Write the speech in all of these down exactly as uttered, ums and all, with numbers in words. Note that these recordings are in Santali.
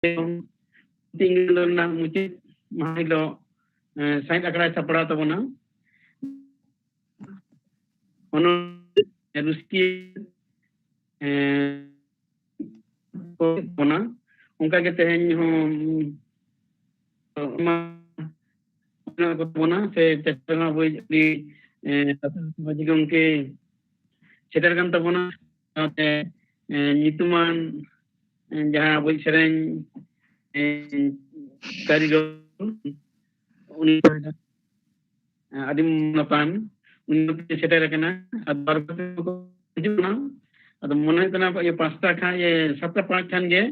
ᱛᱤᱦᱤᱧ ᱨᱮᱱᱟᱜ ᱢᱩᱪᱟᱹᱫ ᱢᱟᱦᱟ ᱦᱤᱞᱳᱜ, ᱮᱸ, ᱥᱟᱶᱦᱮᱫ ᱟᱠᱷᱲᱟᱭ ᱥᱟᱯᱲᱟᱣ ᱛᱟᱵᱚᱱᱟ᱾ ᱚᱱᱚᱞ ᱨᱩᱥᱤᱭᱟᱹ, ᱮᱸ, ᱠᱚ ᱵᱚᱱᱟ᱾ ᱚᱱᱠᱟ ᱜᱮ ᱛᱮᱦᱮᱧ ᱦᱚᱸ, ᱩᱢ, ᱢᱟ, ᱢᱮᱱᱟᱜ ᱠᱚ ᱛᱟᱵᱚᱱᱟ, ᱥᱮ ᱪᱮᱛᱟᱱ ᱟᱵᱚᱭᱤᱡ ᱟᱹᱰᱤ, ᱮᱸ, ᱢᱟᱹᱡᱷᱤ ᱜᱚᱢᱠᱮ ᱥᱮᱴᱮᱨ ᱠᱟᱱ ᱛᱟᱵᱚᱱᱟ᱾ ᱥᱟᱶᱛᱮ, ᱮᱸ, ᱧᱩᱛᱩᱢᱟᱱ, ᱮᱸ, ᱡᱟᱦᱟᱸ ᱟᱵᱚᱭᱤᱡ ᱥᱮᱨᱮᱧ, ᱮᱸ, ᱠᱟᱹᱨᱤᱜᱚᱞ, ᱩᱱᱤ ᱟᱹᱰᱤ ᱢᱟᱱᱚᱛᱟᱱ, ᱩᱱᱤ ᱱᱚᱛᱮ ᱥᱮᱴᱮᱨ ᱟᱠᱟᱱᱟ᱾ ᱟᱨ ᱵᱟᱨ ᱯᱮ ᱠᱚ ᱦᱤᱡᱩᱜ ᱠᱟᱱᱟ᱾ ᱟᱫᱚ ᱢᱚᱱᱮ ᱦᱩᱭᱩᱜ ᱠᱟᱱᱟ, ᱤᱭᱟᱹ, ᱯᱟᱸᱪᱴᱟ ᱠᱷᱟᱱ, ᱤᱭᱟᱹ, ᱥᱟᱛᱴᱟ ᱯᱟᱸᱪ ᱠᱷᱟᱱ ᱜᱮ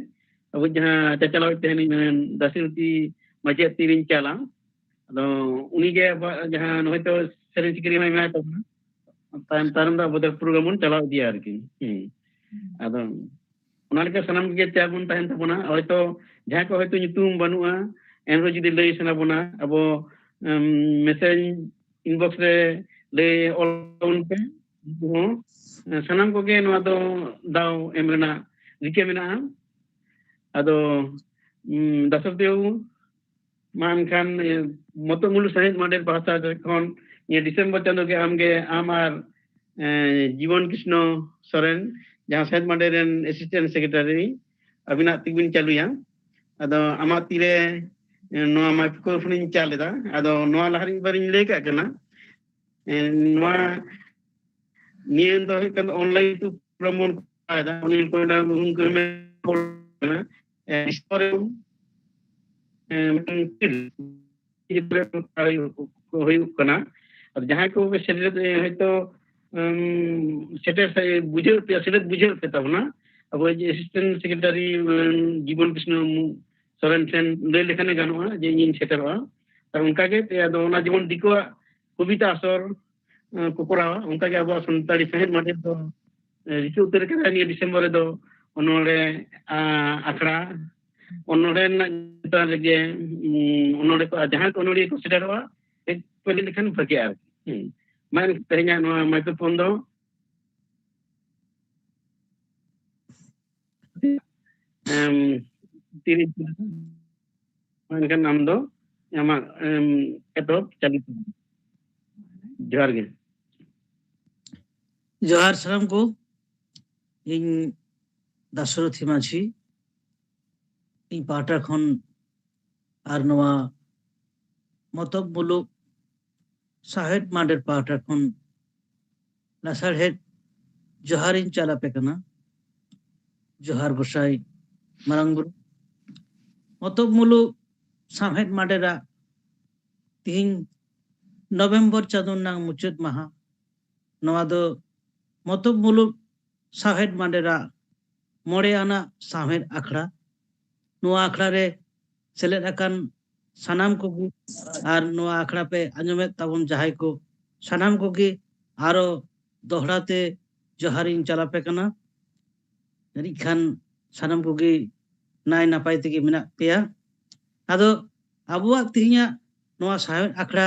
ᱟᱵᱚ ᱡᱟᱦᱟᱸ ᱪᱟᱪᱟᱞᱟᱣᱤᱡ ᱛᱟᱦᱮᱱᱤᱡ ᱢᱮᱱ ᱫᱟᱥᱤᱨᱚᱛᱤ ᱢᱟᱹᱡᱷᱤᱭᱟᱜ ᱛᱤᱨᱤᱧ ᱪᱟᱞᱟ᱾ ᱟᱫᱚ ᱩᱱᱤᱜᱮ ᱟᱵᱚᱣᱟᱜ ᱡᱟᱦᱟᱸ ᱦᱚᱭᱛᱳ ᱥᱮᱨᱮᱧ ᱥᱤᱠᱟᱹᱨᱤᱭᱟᱹ ᱦᱚᱸᱭ ᱢᱮᱱᱟᱭ ᱛᱟᱵᱚᱱᱟ, ᱛᱟᱭᱚᱢ ᱛᱟᱭᱚᱢ ᱫᱚ ᱟᱵᱚ ᱫᱚ ᱯᱨᱳᱜᱨᱟᱢ ᱵᱚᱱ ᱪᱟᱞᱟᱣ ᱤᱫᱤᱭᱟ ᱟᱨᱠᱤ᱾ ᱦᱩᱸ᱾ ᱟᱫᱚ ᱚᱱᱟ ᱞᱮᱠᱟ ᱥᱟᱱᱟᱢ ᱜᱮ ᱛᱮᱭᱟᱨ ᱵᱚᱱ ᱛᱟᱦᱮᱱ ᱛᱟᱵᱚᱱᱟ᱾ ᱦᱚᱭᱛᱳ ᱡᱟᱦᱟᱸᱭ ᱠᱚ ᱦᱚᱭᱛᱳ ᱧᱩᱛᱩᱢ ᱵᱟᱹᱱᱩᱜᱼᱟ, ᱮᱱᱨᱮᱦᱚᱸ ᱡᱩᱫᱤ ᱞᱟᱹᱭ ᱥᱟᱱᱟ ᱵᱚᱱᱟ, ᱟᱵᱚ, ᱮᱢ, message inbox ᱨᱮ ᱞᱟᱹᱭ ᱚᱞ ᱛᱟᱵᱚᱱ ᱯᱮ᱾ ᱩᱱᱠᱩ ᱦᱚᱸ, ᱮ, ᱥᱟᱱᱟᱢ ᱠᱚᱜᱮ ᱱᱚᱣᱟ ᱫᱚ ᱫᱟᱣ ᱮᱢ ᱨᱮᱱᱟᱜ ᱨᱤᱠᱟᱹ ᱢᱮᱱᱟᱜᱼᱟ᱾ ᱟᱫᱚ, ᱩᱢ, ᱫᱟᱥᱚᱨᱛᱤ ᱵᱟᱹᱵᱩ, ᱢᱟ ᱮᱱᱠᱷᱟᱱ, ᱮ, ᱢᱚᱛᱚ ᱢᱩᱞᱩ ᱥᱟᱶᱦᱮᱫ ᱢᱟᱰᱮᱨ ᱯᱟᱦᱴᱟ ᱥᱮᱫ ᱠᱷᱚᱱ ᱱᱤᱭᱟᱹ ᱰᱤᱥᱮᱢᱵᱚᱨ ᱪᱟᱸᱫᱳ ᱜᱮ ᱟᱢᱜᱮ, ᱟᱢ ᱟᱨ, ᱮ, ᱡᱤᱵᱚᱱ ᱠᱨᱤᱥᱱᱚ ᱥᱚᱨᱮᱱ, ᱡᱟᱦᱟᱸ ᱥᱟᱶᱦᱮᱫ ᱢᱟᱰᱮᱨ ᱨᱮᱱ assistant secretary, ᱟᱹᱵᱤᱱᱟᱜ ᱛᱤ ᱵᱤᱱ ᱪᱟᱹᱞᱩᱭᱟ᱾ ᱟᱫᱚ ᱟᱢᱟᱜ ᱛᱤᱨᱮ, ᱮ, ᱱᱚᱣᱟ microphone ᱤᱧ ᱪᱟᱞ ᱮᱫᱟ᱾ ᱟᱫᱚ ᱱᱚᱣᱟ ᱞᱟᱦᱟ ᱨᱮ ᱢᱤᱫ ᱵᱟᱨ ᱤᱧ ᱞᱟᱹᱭ ᱠᱟᱜ ᱠᱟᱱᱟ, ᱮ, ᱱᱚᱣᱟ ᱱᱤᱭᱟᱹ ᱫᱚ ᱦᱩᱭᱩᱜ ᱠᱟᱱᱟ online ᱛᱮ program ᱵᱚᱱ ᱠᱚᱨᱟᱣ ᱮᱫᱟ᱾ ᱩᱱᱤ ᱠᱚᱭᱰᱟ ᱩᱱᱠᱩ ᱢᱮᱱ ᱠᱟᱱᱟ, ᱮ, ᱰᱤᱥᱮᱢᱵᱚᱨ ᱨᱮ, ᱮ, ᱢᱤᱫᱴᱟᱝ field ᱦᱩᱭᱩᱜ ᱠᱟᱱᱟ᱾ ᱟᱨ ᱡᱟᱦᱟᱸᱭ ᱠᱚ ᱥᱮᱞᱮᱫ, ᱮ, ᱦᱚᱭᱛᱳ, ᱩᱢ, ᱥᱮᱴᱮᱨ ᱥᱮ ᱵᱩᱡᱷᱟᱹᱣ ᱯᱮ, ᱥᱮᱞᱮᱫ ᱵᱩᱡᱷᱟᱹᱣ ᱯᱮ ᱛᱟᱵᱚᱱᱟ᱾ ᱟᱵᱚ ᱡᱮ assistant secretary, ᱩᱢ, ᱡᱤᱵᱚᱱ ᱠᱨᱤᱥᱱᱚ ᱢᱩ-, ᱥᱚᱨᱮᱱ ᱴᱷᱮᱱ ᱞᱟᱹᱭ ᱞᱮᱠᱷᱟᱱ ᱜᱮ ᱜᱟᱱᱚᱜᱼᱟ ᱡᱮ ᱤᱧᱤᱧ ᱥᱮᱴᱮᱨᱚᱜᱼᱟ᱾ ᱟᱨ ᱚᱱᱠᱟᱜᱮ, ᱟᱫᱚ ᱚᱱᱟ ᱡᱮᱢᱚᱱ ᱫᱤᱠᱩᱣᱟᱜ ᱠᱚᱵᱤᱛᱟ ᱟᱥᱚᱨ, ᱮ, ᱠᱚ ᱠᱚᱨᱟᱣᱟ, ᱚᱱᱠᱟᱜᱮ ᱟᱵᱚᱣᱟᱜ ᱥᱟᱱᱛᱟᱲᱤ ᱥᱟᱶᱦᱮᱫ ᱢᱟᱰᱮᱨ ᱫᱚ, ᱮ, ᱨᱤᱠᱟᱹ ᱩᱛᱟᱹᱨ ᱠᱟᱫᱟ ᱱᱤᱭᱟᱹ ᱰᱤᱥᱮᱢᱵᱚᱨ ᱨᱮᱫᱚ ᱚᱱᱚᱲᱦᱮ, ᱟ, ᱟᱠᱷᱲᱟ, ᱚᱱᱚᱲᱦᱮ ᱨᱮᱱᱟᱜ ᱪᱮᱛᱟᱱ ᱨᱮᱜᱮ, ᱩᱢ, ᱚᱱᱚᱲᱦᱮ ᱠᱚ, ᱟᱨ ᱡᱟᱦᱟᱸᱭ ᱠᱚ ᱚᱱᱚᱲᱦᱤᱭᱟᱹ ᱠᱚ ᱥᱮᱴᱮᱨᱚᱜᱼᱟ, ᱦᱮᱡ ᱠᱚ ᱞᱟᱹᱭ ᱞᱮᱠᱷᱟᱱ ᱵᱷᱟᱜᱮᱜᱼᱟ ᱟᱨᱠᱤ᱾ ᱦᱩᱸ᱾ ᱢᱟ ᱛᱮᱦᱮᱧᱟᱜ ᱱᱚᱣᱟ microphone ᱫᱚ, ᱮᱢ, ᱛᱤᱨᱤᱥ ᱢᱮᱱᱠᱷᱟᱱ ᱟᱢ ᱫᱚ ᱟᱢᱟᱜ ᱮᱛᱚᱦᱚᱵ ᱪᱟᱹᱞᱩ᱾ ᱡᱚᱦᱟᱨ ᱜᱮ᱾ ᱡᱚᱦᱟᱨ ᱥᱟᱱᱟᱢ ᱠᱚ᱾ ᱤᱧ ᱫᱟᱥᱨᱚᱛᱷᱤ ᱢᱟᱹᱡᱷᱤ, ᱤᱧ ᱯᱟᱦᱴᱟ ᱠᱷᱚᱱ ᱟᱨ ᱱᱚᱣᱟ ᱢᱚᱛᱚᱵ ᱢᱩᱞᱩᱠ ᱥᱟᱶᱦᱮᱫ ᱢᱟᱰᱮᱨ ᱯᱟᱦᱴᱟ ᱠᱷᱚᱱ ᱞᱟᱥᱟᱲᱦᱮᱫ ᱡᱚᱦᱟᱨᱤᱧ ᱪᱟᱞ ᱟᱯᱮ ᱠᱟᱱᱟ᱾ ᱡᱚᱦᱟᱨ ᱜᱚᱸᱥᱟᱭ ᱢᱟᱨᱟᱝ ᱵᱩᱨᱩ᱾ ᱢᱚᱛᱚᱵ ᱢᱩᱞᱩᱠ ᱥᱟᱶᱦᱮᱫ ᱢᱟᱰᱮᱨᱟᱜ ᱛᱤᱦᱤᱧ ᱱᱚᱵᱷᱮᱢᱵᱚᱨ ᱪᱟᱸᱫᱳ ᱨᱮᱱᱟᱜ ᱢᱩᱪᱟᱹᱫ ᱢᱟᱦᱟ᱾ ᱱᱚᱣᱟ ᱫᱚ ᱢᱚᱛᱚᱵ ᱢᱩᱞᱩᱠ ᱥᱟᱶᱦᱮᱫ ᱢᱟᱰᱮᱨᱟᱜ ᱢᱚᱬᱮ ᱟᱱᱟᱜ ᱥᱟᱶᱦᱮᱫ ᱟᱠᱷᱲᱟ᱾ ᱱᱚᱣᱟ ᱟᱠᱷᱲᱟ ᱨᱮ ᱥᱮᱞᱮᱫ ᱟᱠᱟᱱ ᱥᱟᱱᱟᱢ ᱠᱚᱜᱮ ᱟᱨ ᱱᱚᱣᱟ ᱟᱠᱷᱲᱟ ᱯᱮ ᱟᱸᱡᱚᱢᱮᱫ ᱛᱟᱵᱚᱱ ᱡᱟᱦᱟᱸᱭ ᱠᱚ, ᱥᱟᱱᱟᱢ ᱠᱚᱜᱮ ᱟᱨᱚ ᱫᱚᱦᱲᱟ ᱛᱮ ᱡᱚᱦᱟᱨᱤᱧ ᱪᱟᱞ ᱟᱯᱮ ᱠᱟᱱᱟ᱾ ᱡᱟᱹᱱᱤᱡ ᱠᱷᱟᱱ ᱥᱟᱱᱟᱢ ᱠᱚᱜᱮ ᱱᱟᱭ ᱱᱟᱯᱟᱭ ᱛᱮᱜᱮ ᱢᱮᱱᱟᱜ ᱯᱮᱭᱟ᱾ ᱟᱫᱚ ᱟᱵᱚᱣᱟᱜ ᱛᱮᱦᱮᱧᱟᱜ ᱱᱚᱣᱟ ᱥᱟᱶᱦᱮᱫ ᱟᱠᱷᱲᱟ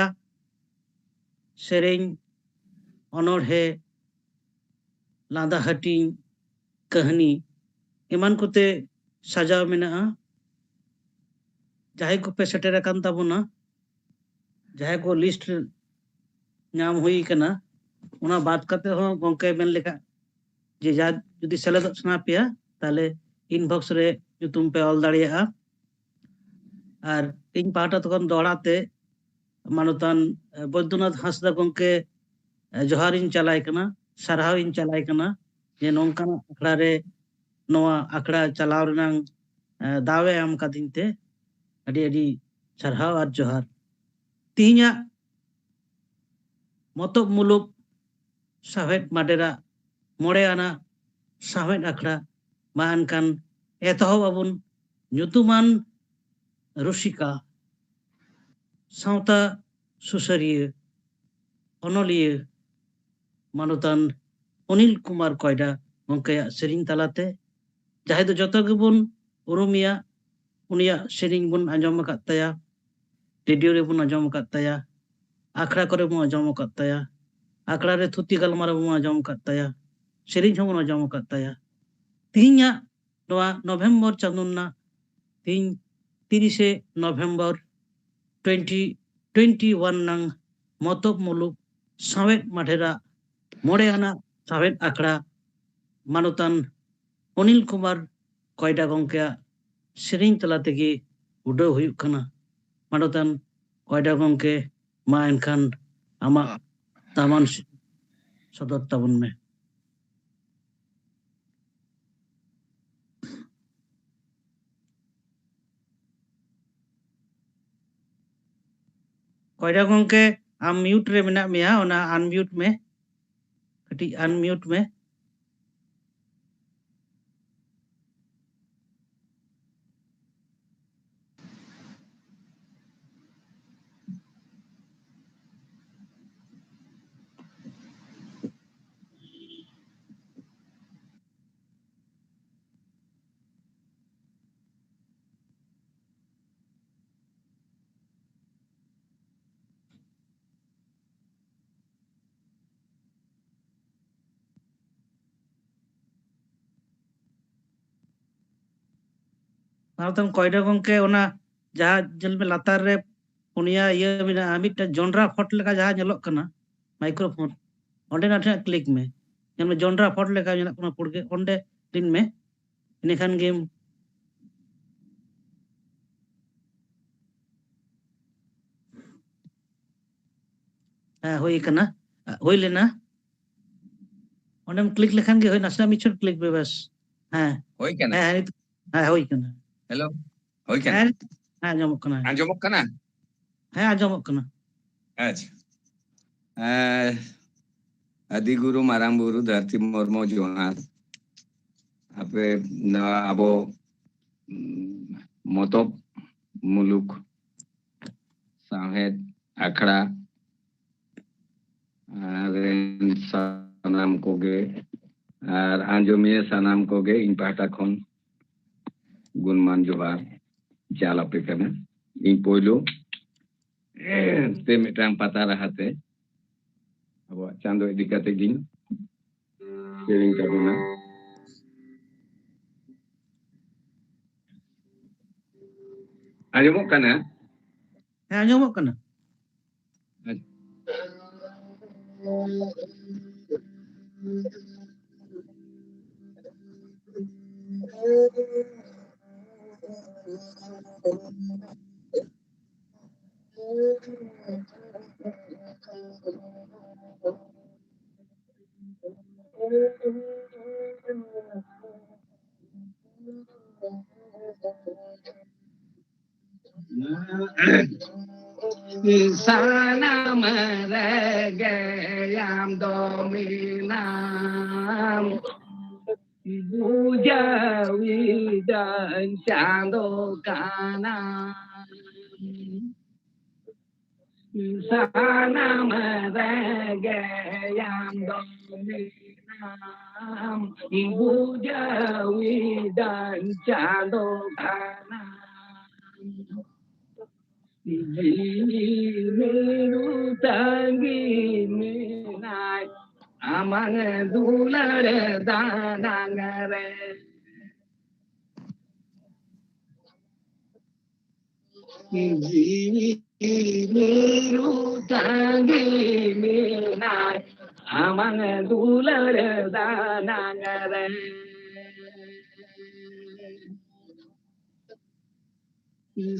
ᱥᱮᱨᱮᱧ, ᱚᱱᱚᱬᱦᱮ, ᱞᱟᱸᱫᱟ ᱦᱟᱹᱴᱤᱧ, ᱠᱟᱹᱦᱱᱤ ᱮᱢᱟᱱ ᱠᱚᱛᱮ ᱥᱟᱡᱟᱣ ᱢᱮᱱᱟᱜᱼᱟ᱾ ᱡᱟᱦᱟᱸᱭ ᱠᱚᱯᱮ ᱥᱮᱴᱮᱨ ᱟᱠᱟᱱ ᱛᱟᱵᱚᱱᱟ, ᱡᱟᱦᱟᱸᱭ ᱠᱚ ᱞᱤᱥᱴ ᱧᱟᱢ ᱦᱩᱭ ᱠᱟᱱᱟ, ᱚᱱᱟ ᱵᱟᱫ ᱠᱟᱛᱮ ᱦᱚᱸ ᱜᱚᱝᱠᱮ ᱢᱮᱱ ᱞᱮᱠᱟ ᱡᱮ ᱡᱟ ᱡᱩᱫᱤ ᱥᱮᱞᱮᱫᱚᱜ ᱥᱟᱱᱟ ᱯᱮᱭᱟ, ᱛᱟᱦᱞᱮ ᱤᱱᱵᱚᱠᱥ ᱨᱮ ᱧᱩᱛᱩᱢ ᱯᱮ ᱚᱞ ᱫᱟᱲᱮᱭᱟᱜᱼᱟ᱾ ᱟᱨ ᱤᱧ ᱯᱟᱦᱴᱟ ᱛᱚᱠᱷᱚᱱ ᱫᱚᱦᱲᱟ ᱛᱮ ᱢᱟᱱᱚᱛᱟᱱ, ᱮ, ᱵᱳᱭᱫᱚᱱᱟᱛᱷ ᱦᱟᱸᱥᱫᱟ ᱜᱚᱝᱠᱮ, ᱮ, ᱡᱚᱦᱟᱨᱤᱧ ᱪᱟᱞᱟᱭ ᱠᱟᱱᱟ, ᱥᱟᱨᱦᱟᱣᱤᱧ ᱪᱟᱞᱟᱭ ᱠᱟᱱᱟ ᱡᱮ ᱱᱚᱝᱠᱟᱱᱟᱜ ᱟᱠᱷᱲᱟ ᱨᱮ ᱱᱚᱣᱟ ᱟᱠᱷᱲᱟ ᱪᱟᱞᱟᱣ ᱨᱮᱱᱟᱝ, ᱮ, ᱫᱟᱣ ᱮ ᱮᱢ ᱠᱟᱫᱤᱧ ᱛᱮ ᱟᱹᱰᱤ ᱟᱹᱰᱤ ᱥᱟᱨᱦᱟᱣ ᱟᱨ ᱡᱚᱦᱟᱨ᱾ ᱛᱤᱦᱤᱧᱟᱜ ᱢᱚᱛᱚᱵ ᱢᱩᱞᱩᱠ ᱥᱟᱶᱦᱮᱫ ᱢᱟᱰᱮᱨᱟᱜ ᱢᱚᱬᱮ ᱟᱱᱟᱜ ᱥᱟᱶᱦᱮᱫ ᱟᱠᱷᱲᱟ ᱢᱟ ᱮᱱᱠᱷᱟᱱ ᱮᱛᱚᱦᱚᱵ ᱟᱵᱚᱱ᱾ ᱧᱩᱛᱩᱢᱟᱱ ᱨᱩᱥᱤᱠᱟ, ᱥᱟᱶᱛᱟ ᱥᱩᱥᱟᱹᱨᱤᱭᱟᱹ, ᱚᱱᱚᱞᱤᱭᱟᱹ ᱢᱟᱱᱚᱛᱟᱱ ᱚᱱᱤᱞ ᱠᱩᱢᱟᱨ ᱠᱚᱭᱰᱟ ᱜᱚᱢᱠᱮᱭᱟᱜ ᱥᱮᱨᱮᱧ ᱛᱟᱞᱟᱛᱮ, ᱡᱟᱦᱟᱸᱭ ᱫᱚ ᱡᱚᱛᱚ ᱜᱮᱵᱚᱱ ᱩᱨᱩᱢᱮᱭᱟ, ᱩᱱᱤᱭᱟᱜ ᱥᱮᱨᱮᱧ ᱵᱚᱱ ᱟᱸᱡᱚᱢ ᱟᱠᱟᱫ ᱛᱟᱭᱟ, ᱨᱮᱰᱤᱭᱳ ᱨᱮᱵᱚᱱ ᱟᱸᱡᱚᱢ ᱟᱠᱟᱫ ᱛᱟᱭᱟ, ᱟᱠᱷᱲᱟ ᱠᱚᱨᱮ ᱵᱚᱱ ᱟᱸᱡᱚᱢ ᱟᱠᱟᱫ ᱛᱟᱭᱟ, ᱟᱠᱷᱲᱟ ᱨᱮ ᱛᱷᱩᱛᱤ ᱜᱟᱞᱢᱟᱨᱟᱣ ᱵᱚᱱ ᱟᱸᱡᱚᱢ ᱟᱠᱟᱫ ᱛᱟᱭᱟ, ᱥᱮᱨᱮᱧ ᱦᱚᱸᱵᱚᱱ ᱟᱸᱡᱚᱢ ᱟᱠᱟᱫ ᱛᱟᱭᱟ᱾ ᱛᱤᱦᱤᱧᱟᱜ ᱱᱚᱣᱟ ᱱᱚᱵᱷᱮᱢᱵᱚᱨ ᱪᱟᱸᱫᱳ ᱨᱮᱱᱟᱜ ᱛᱤᱦᱤᱧ ᱛᱤᱨᱤᱥᱮ ᱱᱚᱵᱷᱮᱢᱵᱚᱨ ᱴᱩᱭᱮᱱᱴᱤ ᱴᱩᱭᱮᱱᱴᱤ ᱳᱣᱟᱱ ᱱᱟᱝ ᱢᱚᱛᱚᱵ ᱢᱩᱞᱩᱠ ᱥᱟᱶᱦᱮᱫ ᱢᱟᱰᱷᱮᱨᱟᱜ ᱢᱚᱬᱮ ᱟᱱᱟᱜ ᱥᱟᱶᱦᱮᱫ ᱟᱠᱷᱲᱟ ᱢᱟᱱᱚᱛᱟᱱ ᱚᱱᱤᱞ ᱠᱩᱢᱟᱨ ᱠᱚᱭᱰᱟ ᱜᱚᱢᱠᱮᱭᱟᱜ ᱥᱮᱨᱮᱧ ᱛᱟᱞᱟ ᱛᱮᱜᱮ ᱩᱰᱟᱹᱣ ᱦᱩᱭᱩᱜ ᱠᱟᱱᱟ᱾ ᱢᱟᱱᱚᱛᱟᱱ ᱠᱚᱭᱰᱟ ᱜᱚᱢᱠᱮ, ᱢᱟ ᱮᱱᱠᱷᱟᱱ ᱟᱢᱟᱜ ᱫᱟᱢᱟᱱ ᱥᱚᱫᱚᱨ ᱛᱟᱵᱚᱱ ᱢᱮ᱾ ᱠᱚᱭᱰᱟ ᱜᱚᱢᱠᱮ, ᱟᱢ ᱢᱤᱭᱩᱴ ᱨᱮ ᱢᱮᱱᱟᱜ ᱢᱮᱭᱟ, ᱚᱱᱟ ᱟᱱᱢᱤᱭᱩᱴ ᱢᱮ, ᱠᱟᱹᱴᱤᱡ ᱟᱱᱢᱤᱭᱩᱴ ᱢᱮ᱾ ᱢᱟᱱᱚᱛᱟᱱ ᱠᱚᱭᱰᱟ ᱜᱚᱢᱠᱮ, ᱚᱱᱟ ᱡᱟᱦᱟᱸ ᱧᱮᱞ ᱢᱮ ᱞᱟᱛᱟᱨ ᱨᱮ ᱯᱩᱱᱭᱟ ᱤᱭᱟᱹ ᱢᱮᱱᱟᱜᱼᱟ, ᱢᱤᱫᱴᱟᱝ ᱡᱚᱱᱰᱨᱟ ᱯᱷᱚᱴ ᱞᱮᱠᱟ ᱡᱟᱦᱟᱸ ᱧᱮᱞᱚᱜ ᱠᱟᱱᱟ ᱢᱟᱭᱠᱨᱳᱯᱷᱳᱱ, ᱚᱸᱰᱮ ᱱᱟᱥᱮᱱᱟᱜ ᱠᱞᱤᱠ ᱢᱮ᱾ ᱧᱮᱞ ᱢᱮ ᱡᱚᱱᱰᱨᱟ ᱯᱷᱚᱴ ᱞᱮᱠᱟ ᱧᱮᱞᱚᱜ ᱠᱟᱱᱟ ᱯᱩᱲ ᱜᱮ, ᱚᱸᱰᱮ ᱠᱞᱤᱠ ᱢᱮ, ᱤᱱᱟᱹᱠᱷᱟᱱ ᱜᱮᱢ ᱦᱮᱸ, ᱦᱩᱭ ᱠᱟᱱᱟ, ᱦᱩᱭ ᱞᱮᱱᱟ᱾ ᱚᱸᱰᱮᱢ ᱠᱞᱤᱠ ᱞᱮᱠᱷᱟᱱ ᱜᱮ ᱦᱩᱭ, ᱱᱟᱥᱮᱱᱟᱜ ᱢᱤᱫ ᱪᱷᱚᱴ ᱠᱞᱤᱠ ᱢᱮ ᱵᱮᱥ᱾ ᱦᱮᱸ, ᱦᱩᱭ ᱠᱟᱱᱟ᱾ ᱦᱮᱸ, ᱱᱤᱛ-, ᱦᱮᱸ, ᱦᱩᱭ ᱠᱟᱱᱟ᱾ ᱦᱮᱞᱳ, ᱦᱩᱭ ᱠᱟᱱᱟ᱾ ᱦᱮᱸ, ᱦᱮᱸ, ᱟᱸᱡᱚᱢᱚᱜ ᱠᱟᱱᱟ᱾ ᱟᱸᱡᱚᱢᱚᱜ ᱠᱟᱱᱟ? ᱦᱮᱸ, ᱟᱸᱡᱚᱢᱚᱜ ᱠᱟᱱᱟ᱾ ᱟᱪᱪᱷᱟ᱾ ᱮᱸ, ᱟᱹᱫᱤ ᱜᱩᱨᱩ ᱢᱟᱨᱟᱝ ᱵᱩᱨᱩ ᱫᱷᱟᱹᱨᱛᱤ ᱢᱚᱨᱢᱚ ᱡᱚᱦᱟᱨ᱾ ᱟᱯᱮ ᱱᱚᱣᱟ ᱟᱵᱚ, ᱩᱸ, ᱢᱚᱛᱚᱵ ᱢᱩᱞᱩᱠ ᱥᱟᱶᱦᱮᱫ ᱟᱠᱷᱲᱟ ᱨᱮᱱ ᱥᱟᱱᱟᱢ ᱠᱚᱜᱮ ᱟᱨ ᱟᱸᱡᱚᱢᱤᱭᱟᱹ ᱥᱟᱱᱟᱢ ᱠᱚᱜᱮ ᱤᱧ ᱯᱟᱦᱴᱟ ᱠᱷᱚᱱ ᱜᱩᱱᱢᱟᱱ ᱡᱚᱦᱟᱨ ᱪᱟᱞ ᱟᱯᱮ ᱠᱟᱱᱟ᱾ ᱤᱧ ᱯᱳᱭᱞᱳ ᱛᱮ ᱢᱤᱫᱴᱟᱝ ᱯᱟᱛᱟ ᱨᱟᱦᱟᱛᱮ ᱟᱵᱚᱣᱟᱜ ᱪᱟᱸᱫᱳ ᱤᱫᱤ ᱠᱟᱛᱮ ᱜᱤᱧ ᱥᱮᱨᱮᱧ ᱛᱟᱵᱚᱱᱟ᱾ ᱟᱸᱡᱚᱢᱚᱜ ᱠᱟᱱᱟ? ᱦᱮᱸ, ᱟᱸᱡᱚᱢᱚᱜ ᱠᱟᱱᱟ᱾ ᱥᱟᱱᱟᱢ ᱨᱮᱜᱮ ᱟᱢ ᱫᱚ ᱢᱮᱱᱟᱢ, ᱵᱩᱡᱷᱟᱹᱣᱤᱫᱟᱹᱧ ᱪᱟᱸᱫᱚ ᱠᱟᱱᱟᱢ᱾ ᱥᱟᱱᱟᱢ ᱨᱮᱜᱮ ᱟᱢ ᱫᱚ ᱢᱮᱱᱟᱢ, ᱵᱩᱡᱷᱟᱹᱣᱤᱫᱟᱹᱧ ᱪᱟᱸᱫᱚ ᱠᱟᱱᱟᱢ᱾ ᱡᱤᱣᱤ ᱢᱤᱨᱩ ᱛᱟᱺᱜᱤ ᱢᱮᱱᱟᱭ ᱟᱢᱟᱝ ᱫᱩᱞᱟᱹᱲ ᱫᱟᱱᱟᱝ ᱨᱮ᱾ ᱡᱤᱣᱤ ᱢᱤᱨᱩ ᱛᱟᱺᱜᱤ ᱢᱮᱱᱟᱭ ᱟᱢᱟᱝ ᱫᱩᱞᱟᱹᱲ ᱫᱟᱱᱟᱝ ᱨᱮ᱾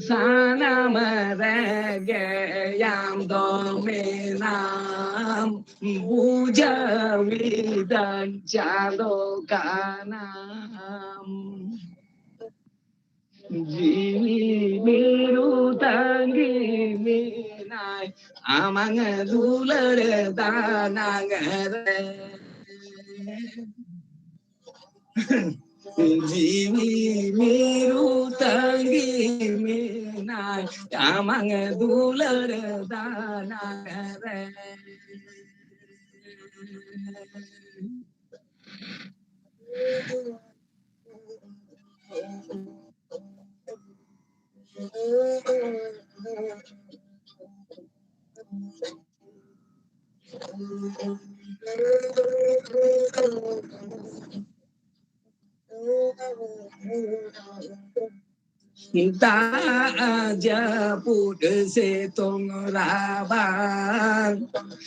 ᱥᱟᱱᱟᱢ ᱨᱮᱜᱮ ᱟᱢ ᱫᱚ ᱢᱮᱱᱟᱢ, ᱵᱩᱡᱷᱟᱹᱣᱤᱫᱟᱹᱧ ᱪᱟᱸᱫᱚ ᱠᱟᱱᱟᱢ᱾ ᱡᱤᱣᱤ ᱢᱤᱨᱩ ᱛᱟᱺᱜᱤ ᱢᱮᱱᱟᱭ ᱟᱢᱟᱝ ᱫᱩᱞᱟᱹᱲ ᱫᱟᱱᱟᱝ ᱨᱮ᱾ ᱡᱤᱣᱤ ᱢᱤᱨᱩ ᱛᱟᱺᱜᱤ ᱢᱮᱱᱟᱭ ᱟᱢᱟᱝ ᱫᱩᱞᱟᱹᱲ ᱫᱟᱱᱟᱝ ᱨᱮ᱾ ᱫᱟᱜ ᱡᱟᱹᱯᱩᱫ ᱥᱤᱛᱩᱝ ᱨᱟᱵᱟᱝ,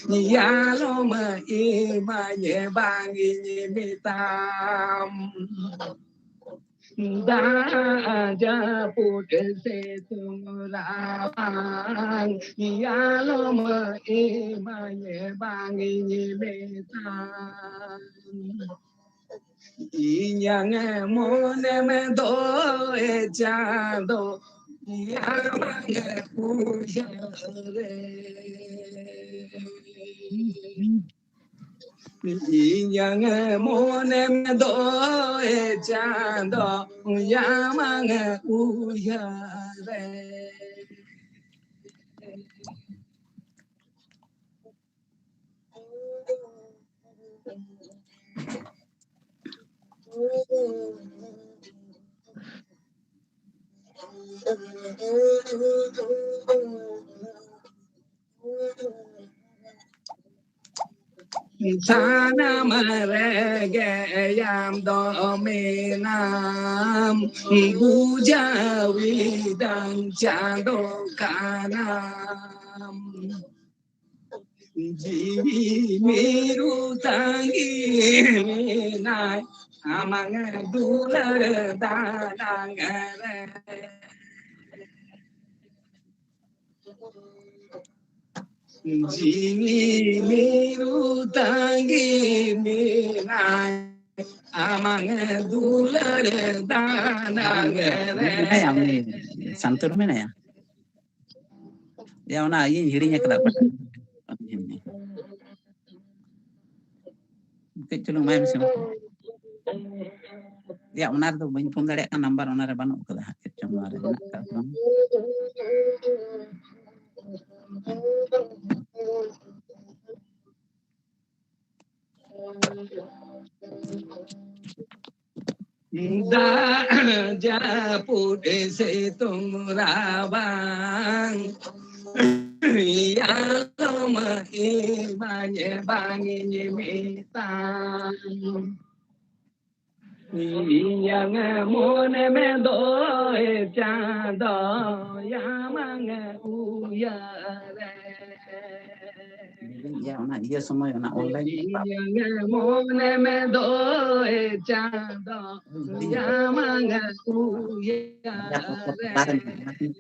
ᱧᱮᱞᱚᱢ ᱤᱢᱟᱹᱧ ᱵᱟᱝ ᱤᱧ ᱢᱮᱛᱟᱢ᱾ ᱫᱟᱜ ᱡᱟᱹᱯᱩᱫ ᱥᱤᱛᱩᱝ ᱨᱟᱵᱟᱝ, ᱧᱮᱞᱚᱢ ᱤᱢᱟᱹᱧ ᱵᱟᱝ ᱤᱧ ᱢᱮᱛᱟᱢ᱾ ᱤᱧᱟᱝ ᱢᱚᱱᱮᱢ ᱫᱚᱦᱚᱭ ᱪᱟᱸᱫᱚ, ᱤᱧᱟᱝ ᱩᱭᱦᱟᱹᱨ ᱨᱮ᱾ ᱤᱧᱟᱝ ᱢᱚᱱᱮᱢ ᱫᱚᱦᱚᱭ ᱪᱟᱸᱫᱚ, ᱤᱧᱟᱝ ᱩᱭᱦᱟᱹᱨ ᱨᱮ᱾ ᱥᱟᱱᱟᱢ ᱨᱮᱜᱮ ᱟᱢ ᱫᱚ ᱢᱮᱱᱟᱢ, ᱵᱩᱡᱷᱟᱹᱣᱤᱫᱟᱹᱧ ᱪᱟᱸᱫᱚ ᱠᱟᱱᱟᱢ᱾ ᱡᱤᱣᱤ ᱢᱤᱨᱩ ᱛᱟᱺᱜᱤ ᱢᱮᱱᱟᱭ, ᱟᱢᱟᱝ ᱫᱩᱞᱟᱹᱲ ᱫᱟᱱᱟᱝ ᱨᱮ᱾ ᱡᱤᱣᱤ ᱢᱤᱨᱩ ᱛᱟᱺᱜᱤ ᱢᱮᱱᱟᱭ, ᱟᱢᱟᱝ ᱫᱩᱞᱟᱹᱲ ᱫᱟᱱᱟᱝ ᱨᱮ᱾ ᱢᱮᱱᱟᱭᱟ, ᱩᱱᱤ ᱥᱟᱱᱛᱚᱨ ᱢᱮᱱᱟᱭᱟ? ᱭᱟ, ᱚᱱᱟ ᱤᱭᱟᱹᱧ ᱦᱤᱲᱤᱧ ᱟᱠᱟᱫᱟ ᱚᱠᱟᱴᱟᱜ᱾ ᱠᱟᱹᱡ ᱪᱩᱞᱩᱝ ᱮᱢᱟᱭ ᱢᱮᱥᱮ᱾ ᱭᱟ, ᱚᱱᱟ ᱨᱮᱫᱚ ᱵᱟᱹᱧ ᱯᱷᱳᱱ ᱫᱟᱲᱮᱭᱟᱜ ᱠᱟᱱᱟ, ᱱᱟᱢᱵᱟᱨ ᱚᱱᱟ ᱨᱮ ᱵᱟᱹᱱᱩᱜ ᱟᱠᱟᱫᱟ ᱦᱟᱸᱜ, ᱪᱮᱫ ᱪᱚᱝ ᱱᱚᱣᱟ ᱨᱮ ᱢᱮᱱᱟᱜ ᱟᱠᱟᱫ ᱛᱟᱢᱟ᱾ ᱫᱟᱜ ᱡᱟᱹᱯᱩᱫ ᱥᱤᱛᱩᱝ ᱨᱟᱵᱟᱝ, ᱧᱮᱞᱚᱢ ᱤᱢᱟᱹᱧ ᱵᱟᱝ ᱤᱧ ᱢᱮᱛᱟᱢ᱾ ᱤᱧᱟᱝ ᱢᱚᱱᱮ ᱢᱮᱫᱚᱭ ᱪᱟᱸᱫᱚᱭᱟᱢᱟᱝ ᱩᱭᱦᱟᱹᱨᱮ᱾ ᱤᱭᱟᱹ, ᱚᱱᱟ ᱤᱭᱟᱹ ᱥᱚᱢᱚᱭ, ᱚᱱᱟ online ᱤᱧᱟᱝ ᱢᱚᱱᱮ ᱢᱮᱫᱚᱭ ᱪᱟᱸᱫᱚᱭᱟᱢᱟᱝ ᱩᱭᱦᱟᱹᱨᱮ᱾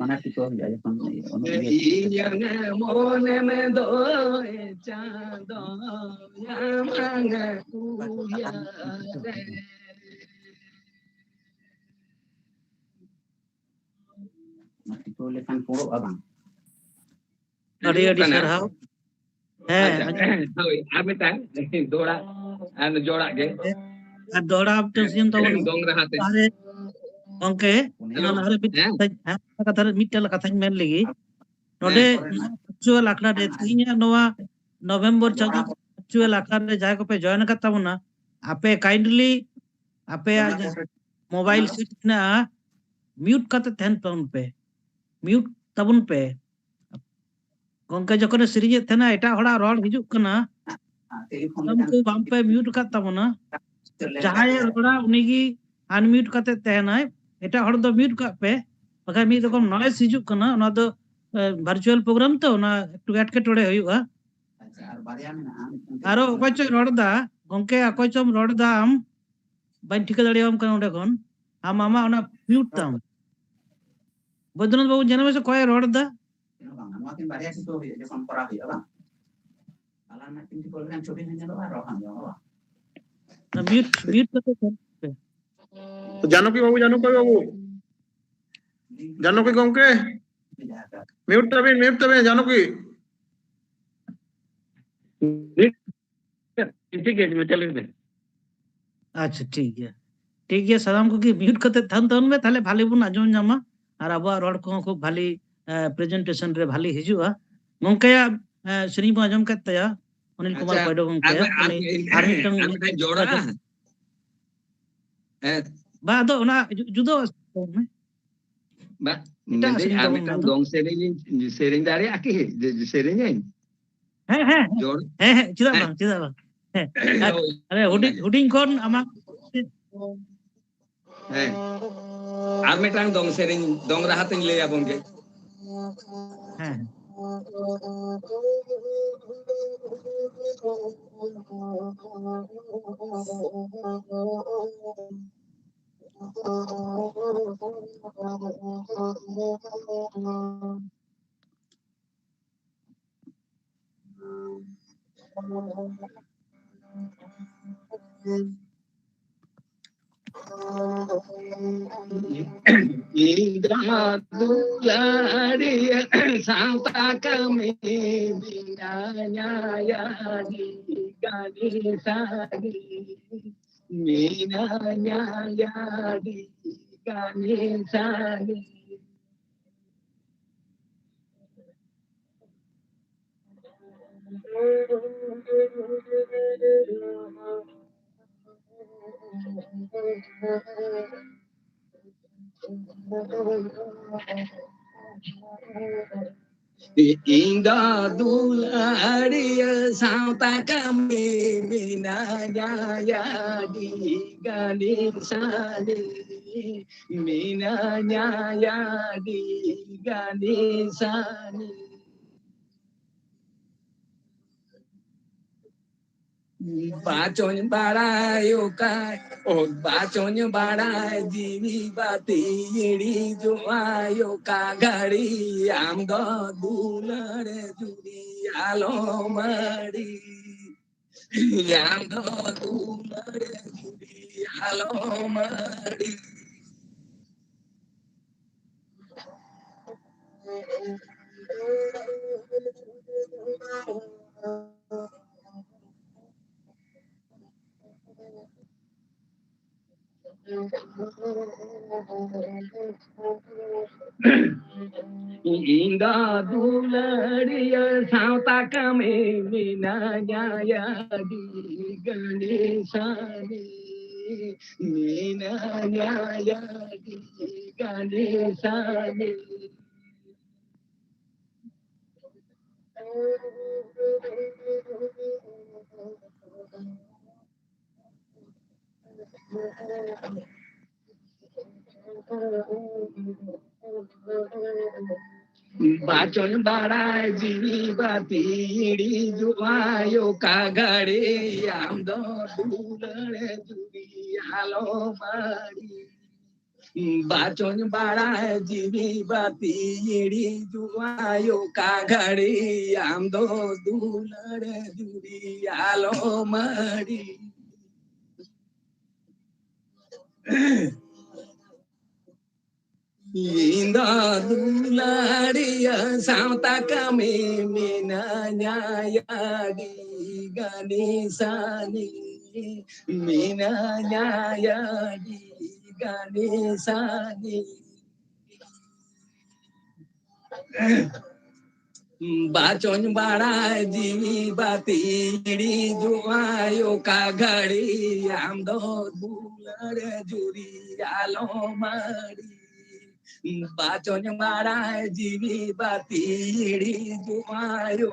ᱚᱱᱟ ᱴᱷᱤᱠᱟᱹ ᱦᱩᱭᱩᱜᱼᱟ, ᱡᱚᱠᱷᱚᱱ ᱚᱱᱟ ᱤᱭᱟᱹ ᱤᱧᱟᱝ ᱢᱚᱱᱮ ᱢᱮᱫᱚᱭ ᱪᱟᱸᱫᱚᱭᱟᱢᱟᱝ ᱩᱭᱦᱟᱹᱨᱮ᱾ ᱚᱱᱟ ᱴᱷᱤᱠᱟᱹ ᱞᱮᱠᱷᱟᱱ ᱯᱩᱨᱟᱹᱜᱼᱟ ᱵᱟᱝ? ᱟᱹᱰᱤ ᱟᱹᱰᱤ ᱠᱟᱱᱟ᱾ ᱥᱟᱨᱦᱟᱣ᱾ ᱦᱮᱸ, ᱟᱪᱪᱷᱟ, ᱟᱸᱡᱚᱢ᱾ ᱦᱳᱭ, ᱟᱨ ᱢᱤᱫᱴᱟᱝ ᱫᱚᱦᱲᱟ, ᱟᱨ ᱡᱚᱲᱟᱜ ᱜᱮ᱾ ᱟᱨ ᱫᱚᱦᱲᱟ ᱢᱤᱫᱴᱟᱝ ᱥᱤᱡᱚᱱ ᱛᱟᱵᱚᱱ᱾ ᱫᱚᱝ ᱨᱟᱦᱟ ᱛᱮ᱾ ᱟᱨᱮ, ᱜᱚᱝᱠᱮ, ᱦᱮᱞᱳ᱾ ᱚᱱᱟ ᱞᱟᱦᱟᱨᱮ ᱢᱤᱫ ᱦᱮᱸ? ᱠᱟᱛᱷᱟ, ᱦᱮᱸ, ᱠᱟᱛᱷᱟ ᱨᱮ ᱢᱤᱫᱴᱟᱝ ᱠᱟᱛᱷᱟᱧ ᱢᱮᱱ ᱞᱮᱜᱮ᱾ ᱱᱚᱰᱮ ᱦᱮᱸ, ᱠᱚᱨᱮ ᱱᱟᱜ᱾ Virtual ᱟᱠᱷᱲᱟ ᱨᱮ ᱛᱮᱦᱮᱧᱟᱜ ᱱᱚᱣᱟ November ᱪᱟᱸᱫᱳ ᱡᱚᱲᱟ᱾ Virtual ᱟᱠᱷᱲᱟ ᱨᱮ ᱡᱟᱦᱟᱸᱭ ᱠᱚᱯᱮ join ᱟᱠᱟᱫ ᱛᱟᱵᱚᱱᱟ, ᱟᱯᱮ kindly ᱟᱯᱮᱭᱟᱜ ᱚᱱᱟ ᱡᱟᱦᱟᱸ ᱠᱚᱨᱮ mobile ᱚᱱᱟ set ᱢᱮᱱᱟᱜᱼᱟ, mute ᱠᱟᱛᱮ ᱛᱟᱦᱮᱱ ᱛᱟᱵᱚᱱ ᱯᱮ, mute ᱛᱟᱵᱚᱱ ᱯᱮ᱾ ᱜᱚᱝᱠᱮ ᱡᱚᱠᱷᱚᱱᱮ ᱥᱮᱨᱮᱧᱮᱫ ᱛᱟᱦᱮᱱᱟ, ᱮᱴᱟᱜ ᱦᱚᱲᱟᱜ ᱨᱚᱲ ᱦᱤᱡᱩᱜ ᱠᱟᱱᱟ, ᱴᱮᱞᱤᱯᱷᱳᱱ ᱥᱟᱱᱟᱢ ᱞᱮᱠᱟᱱ ᱠᱚ ᱵᱟᱝ ᱯᱮ mute ᱟᱠᱟᱫ ᱛᱟᱵᱚᱱᱟ᱾ ᱡᱟᱦᱟᱸᱭᱮ ᱨᱚᱲᱟ ᱩᱱᱤᱜᱮ unmute ᱠᱟᱛᱮ ᱛᱟᱦᱮᱱᱟᱭ, ᱮᱴᱟᱜ ᱦᱚᱲ ᱫᱚ mute ᱠᱟᱜ ᱯᱮ, ᱵᱟᱠᱷᱟᱱ ᱢᱤᱫ ᱨᱚᱠᱚᱢ noise ᱦᱤᱡᱩᱜ ᱠᱟᱱᱟ᱾ ᱚᱱᱟ ᱫᱚ, ᱮ, virtual program ᱛᱚ, ᱚᱱᱟ ᱮᱠᱴᱩ ᱮᱴᱠᱮᱴᱚᱬᱮ ᱦᱩᱭᱩᱜᱼᱟ᱾ ᱟᱪᱪᱷᱟ, ᱟᱨ ᱵᱟᱨᱭᱟ ᱢᱮᱱᱟᱜᱼᱟ, ᱢᱤᱫᱴᱟᱝ ᱟᱨᱚ ᱚᱠᱚᱭ ᱪᱚᱭ ᱨᱚᱲ ᱫᱟ, ᱜᱚᱝᱠᱮ, ᱚᱠᱚᱭ ᱪᱚᱢ ᱨᱚᱲ ᱫᱟ ᱟᱢ? ᱵᱟᱹᱧ ᱴᱷᱤᱠᱟᱹ ᱫᱟᱲᱮᱭᱟᱢ ᱠᱟᱱᱟ ᱚᱸᱰᱮ ᱠᱷᱚᱱ᱾ ᱟᱢ ᱟᱢᱟᱜ ᱚᱱᱟ mute ᱛᱟᱢ᱾ ᱵᱳᱭᱫᱚᱱᱟᱛᱷ ᱵᱟᱹᱵᱩ, ᱧᱮᱞ ᱢᱮᱥᱮ ᱚᱠᱚᱭᱮ ᱨᱚᱲ ᱫᱟ? ᱪᱮᱫ ᱦᱚᱸ ᱵᱟᱝ, ᱱᱚᱣᱟ ᱠᱤᱱ ᱵᱟᱨᱭᱟ ᱪᱷᱩᱴᱟᱹᱣ ᱦᱩᱭᱩᱜᱼᱟ, ᱡᱚᱠᱷᱚᱱ ᱠᱚᱨᱟᱣ ᱦᱩᱭᱩᱜᱼᱟ, ᱵᱟᱝ? ᱛᱟᱞᱟ ᱨᱮᱱᱟᱜ ᱠᱤᱱ ᱴᱷᱤᱠᱟᱹᱣ ᱞᱮᱠᱷᱟᱱ ᱪᱷᱚᱵᱤ ᱦᱚᱸ ᱧᱮᱞᱚᱜᱼᱟ, ᱨᱚᱲ ᱦᱚᱸ ᱟᱸᱡᱚᱢᱚᱜᱼᱟ, ᱵᱟᱝ? ᱢᱤᱭᱩᱴ, ᱢᱤᱭᱩᱴ ᱠᱟᱛᱮ ᱠᱚᱞ ᱯᱮ᱾ ᱡᱟᱱᱚᱠᱤ ᱵᱟᱹᱵᱩ, ᱡᱟᱱᱚᱠᱤ ᱵᱟᱹᱵᱩ, ᱡᱟᱱᱚᱠᱤ ᱜᱚᱢᱠᱮ, ᱢᱤᱭᱩᱴ ᱛᱟᱵᱤᱱ, ᱢᱤᱭᱩᱴ ᱛᱟᱵᱤᱱ, ᱡᱟᱱᱚᱠᱤ᱾ ᱴᱷᱤᱠ ᱜᱮᱭᱟ, ᱪᱟᱹᱞᱩᱭ ᱵᱮᱱ᱾ ᱟᱪᱪᱷᱟ, ᱴᱷᱤᱠ ᱜᱮᱭᱟ, ᱴᱷᱤᱠ ᱜᱮᱭᱟ, ᱥᱟᱱᱟᱢ ᱠᱚᱜᱮ ᱢᱤᱭᱩᱴ ᱠᱟᱛᱮ ᱛᱟᱦᱮᱱ ᱛᱟᱵᱚᱱ ᱢᱮ, ᱛᱟᱦᱞᱮ ᱵᱷᱟᱞᱤ ᱵᱚᱱ ᱟᱸᱡᱚᱢ ᱧᱟᱢᱟ ᱟᱨ ᱟᱵᱚᱣᱟᱜ ᱨᱚᱲ ᱠᱚᱦᱚᱸ ᱠᱷᱩᱵ ᱵᱷᱟᱞᱤ, ᱮ, presentation ᱨᱮ ᱵᱷᱟᱞᱤ ᱦᱤᱡᱩᱜᱼᱟ᱾ ᱜᱚᱝᱠᱮᱭᱟᱜ, ᱮ, ᱥᱮᱨᱮᱧ ᱵᱚᱱ ᱟᱸᱡᱚᱢ ᱠᱮᱫ ᱛᱟᱭᱟ, ᱚᱱᱤᱞ ᱠᱩᱢᱟᱨ ᱟᱪᱪᱷᱟ, ᱯᱚᱭᱰᱚ ᱜᱚᱝᱠᱮᱭᱟᱜ, ᱟᱨ, ᱟᱨ, ᱩᱱᱤ ᱟᱨ ᱢᱤᱫᱴᱟᱝ ᱟᱨ ᱢᱤᱫᱴᱟᱝ ᱡᱚᱲᱟ᱾ ᱦᱮᱸ᱾ ᱵᱟ, ᱟᱫᱚ ᱚᱱᱟ ᱡᱩ-, ᱡᱩᱫᱟᱹ ᱛᱟᱵᱚᱱ ᱢᱮ᱾ ᱵᱟ, ᱮᱴᱟᱜ ᱢᱮᱱᱫᱟᱹᱧ ᱥᱮᱨᱮᱧ ᱟᱨ ᱛᱟᱵᱚᱱ ᱢᱮ ᱢᱤᱫᱴᱟᱝ ᱟᱫᱚ᱾ ᱫᱚᱝ ᱥᱮᱨᱮᱧ ᱤᱧ ᱥᱮᱨᱮᱧ ᱫᱟᱲᱮᱭᱟᱜᱼᱟ ᱠᱤ? ᱡᱮ, ᱡᱮ ᱥᱮᱨᱮᱧᱟᱹᱧ? ᱦᱮᱸ, ᱦᱮᱸ, ᱦᱮᱸ᱾ ᱡᱚᱲ? ᱦᱮᱸ, ᱦᱮᱸ, ᱪᱮᱫᱟᱜ ᱦᱮᱸ᱾ ᱵᱟᱝ, ᱪᱮᱫᱟᱜ ᱵᱟᱝ? ᱦᱮᱸ᱾ ᱦᱳᱭ, ᱟᱨᱮ, ᱦᱩᱰᱤᱧ, ᱚᱱᱟᱜᱮ᱾ ᱦᱩᱰᱤᱧ ᱠᱷᱚᱱ ᱟᱢᱟᱜ ᱦᱮᱸ, ᱟᱨ ᱢᱤᱫᱴᱟᱝ ᱫᱚᱝ ᱥᱮᱨᱮᱧ, ᱫᱚᱝ ᱨᱟᱦᱟ ᱛᱮᱧ ᱞᱟᱹᱭ ᱟᱵᱚᱱ ᱜᱮ᱾ ᱦᱮᱸ᱾ ᱤᱧ ᱫᱚ ᱫᱩᱞᱟᱹᱲᱤᱭᱟᱹ ᱥᱟᱶᱛᱟ ᱠᱟᱹᱢᱤ ᱢᱮᱱᱟᱧᱟ ᱟᱹᱰᱤ ᱜᱟᱱᱤ ᱥᱟᱹᱨᱤ, ᱢᱮᱱᱟᱧᱟ ᱟᱹᱰᱤ ᱜᱟᱱᱤ ᱥᱟᱹᱨᱤ᱾ ᱤᱧ ᱫᱚ ᱫᱩᱞᱟᱹᱲᱤᱭᱟᱹ ᱥᱟᱶᱛᱟ ᱠᱟᱹᱢᱤ ᱢᱮᱱᱟᱧᱟ ᱟᱹᱰᱤ ᱜᱟᱱᱤ ᱥᱟᱹᱨᱤ, ᱢᱮᱱᱟᱧᱟ ᱟᱹᱰᱤ ᱜᱟᱱᱤ ᱥᱟᱹᱨᱤ᱾ ᱵᱟᱪᱚᱧ ᱵᱟᱲᱟᱭ ᱚᱠᱟ, ᱚ, ᱵᱟᱪᱚᱧ ᱵᱟᱲᱟᱭ ᱡᱤᱣᱤ ᱵᱟᱹᱛᱤ ᱤᱲᱤᱡᱚᱜᱼᱟᱭ ᱚᱠᱟ ᱜᱷᱟᱹᱲᱤ, ᱟᱢ ᱫᱚ ᱫᱩᱞᱟᱹᱲ ᱡᱩᱫᱤ ᱟᱞᱚᱢ ᱟᱹᱲᱤ, ᱟᱢ ᱫᱚ ᱫᱩᱞᱟᱹᱲ ᱡᱩᱫᱤ ᱟᱞᱚᱢ ᱟᱹᱲᱤ᱾ ᱤᱧ ᱫᱚ ᱫᱩᱞᱟᱹᱲᱤᱭᱟᱹ ᱥᱟᱶᱛᱟ ᱠᱟᱹᱢᱤ ᱢᱮᱱᱟᱧᱟ ᱟᱹᱰᱤ ᱜᱟᱱᱤ ᱥᱟᱹᱨᱤ, ᱢᱮᱱᱟᱧᱟ ᱟᱹᱰᱤ ᱜᱟᱱᱤ ᱥᱟᱹᱨᱤ᱾ ᱵᱟᱪᱚᱧ ᱵᱟᱲᱟᱭ ᱡᱤᱣᱤ ᱵᱟᱹᱛᱤ ᱤᱲᱤᱡᱚᱜᱼᱟ ᱚᱠᱟ ᱜᱷᱟᱹᱲᱤ, ᱟᱢ ᱫᱚ ᱫᱩᱞᱟᱹᱲ ᱡᱩᱨᱤ ᱟᱞᱚᱢ ᱟᱹᱲᱤ᱾ ᱵᱟᱪᱚᱧ ᱵᱟᱲᱟᱭ ᱡᱤᱣᱤ ᱵᱟᱹᱛᱤ ᱤᱲᱤᱡᱚᱜᱼᱟ ᱚᱠᱟ ᱜᱷᱟᱹᱲᱤ, ᱟᱢ ᱫᱚ ᱫᱩᱞᱟᱹᱲ ᱡᱩᱨᱤ ᱟᱞᱚᱢ ᱟᱹᱲᱤ᱾ ᱤᱧ ᱫᱚ ᱫᱩᱞᱟᱹᱲᱤᱭᱟᱹ ᱥᱟᱶᱛᱟ ᱠᱟᱹᱢᱤ ᱢᱤᱱᱟᱹᱧᱟ ᱟᱹᱰᱤ ᱜᱟᱱᱤ ᱥᱟᱱᱤ, ᱢᱤᱱᱟᱹᱧᱟ ᱟᱹᱰᱤ ᱜᱟᱱᱤ ᱥᱟᱱᱤ᱾ ᱵᱟᱪᱚᱧ ᱵᱟᱲᱟᱭ ᱡᱤᱣᱤ ᱵᱟᱹᱛᱤ ᱤᱲᱤᱡᱚᱜᱼᱟ ᱚᱠᱟ ᱜᱷᱟᱹᱲᱤ, ᱟᱢ ᱫᱚ ᱫᱩᱞᱟᱹᱲ ᱡᱩᱨᱤ ᱟᱞᱚᱢ ᱟᱹᱲᱤ᱾ ᱵᱟᱪᱚᱧ ᱵᱟᱲᱟᱭ ᱡᱤᱣᱤ ᱵᱟᱹᱛᱤ ᱤᱲᱤᱡᱚᱜᱼᱟ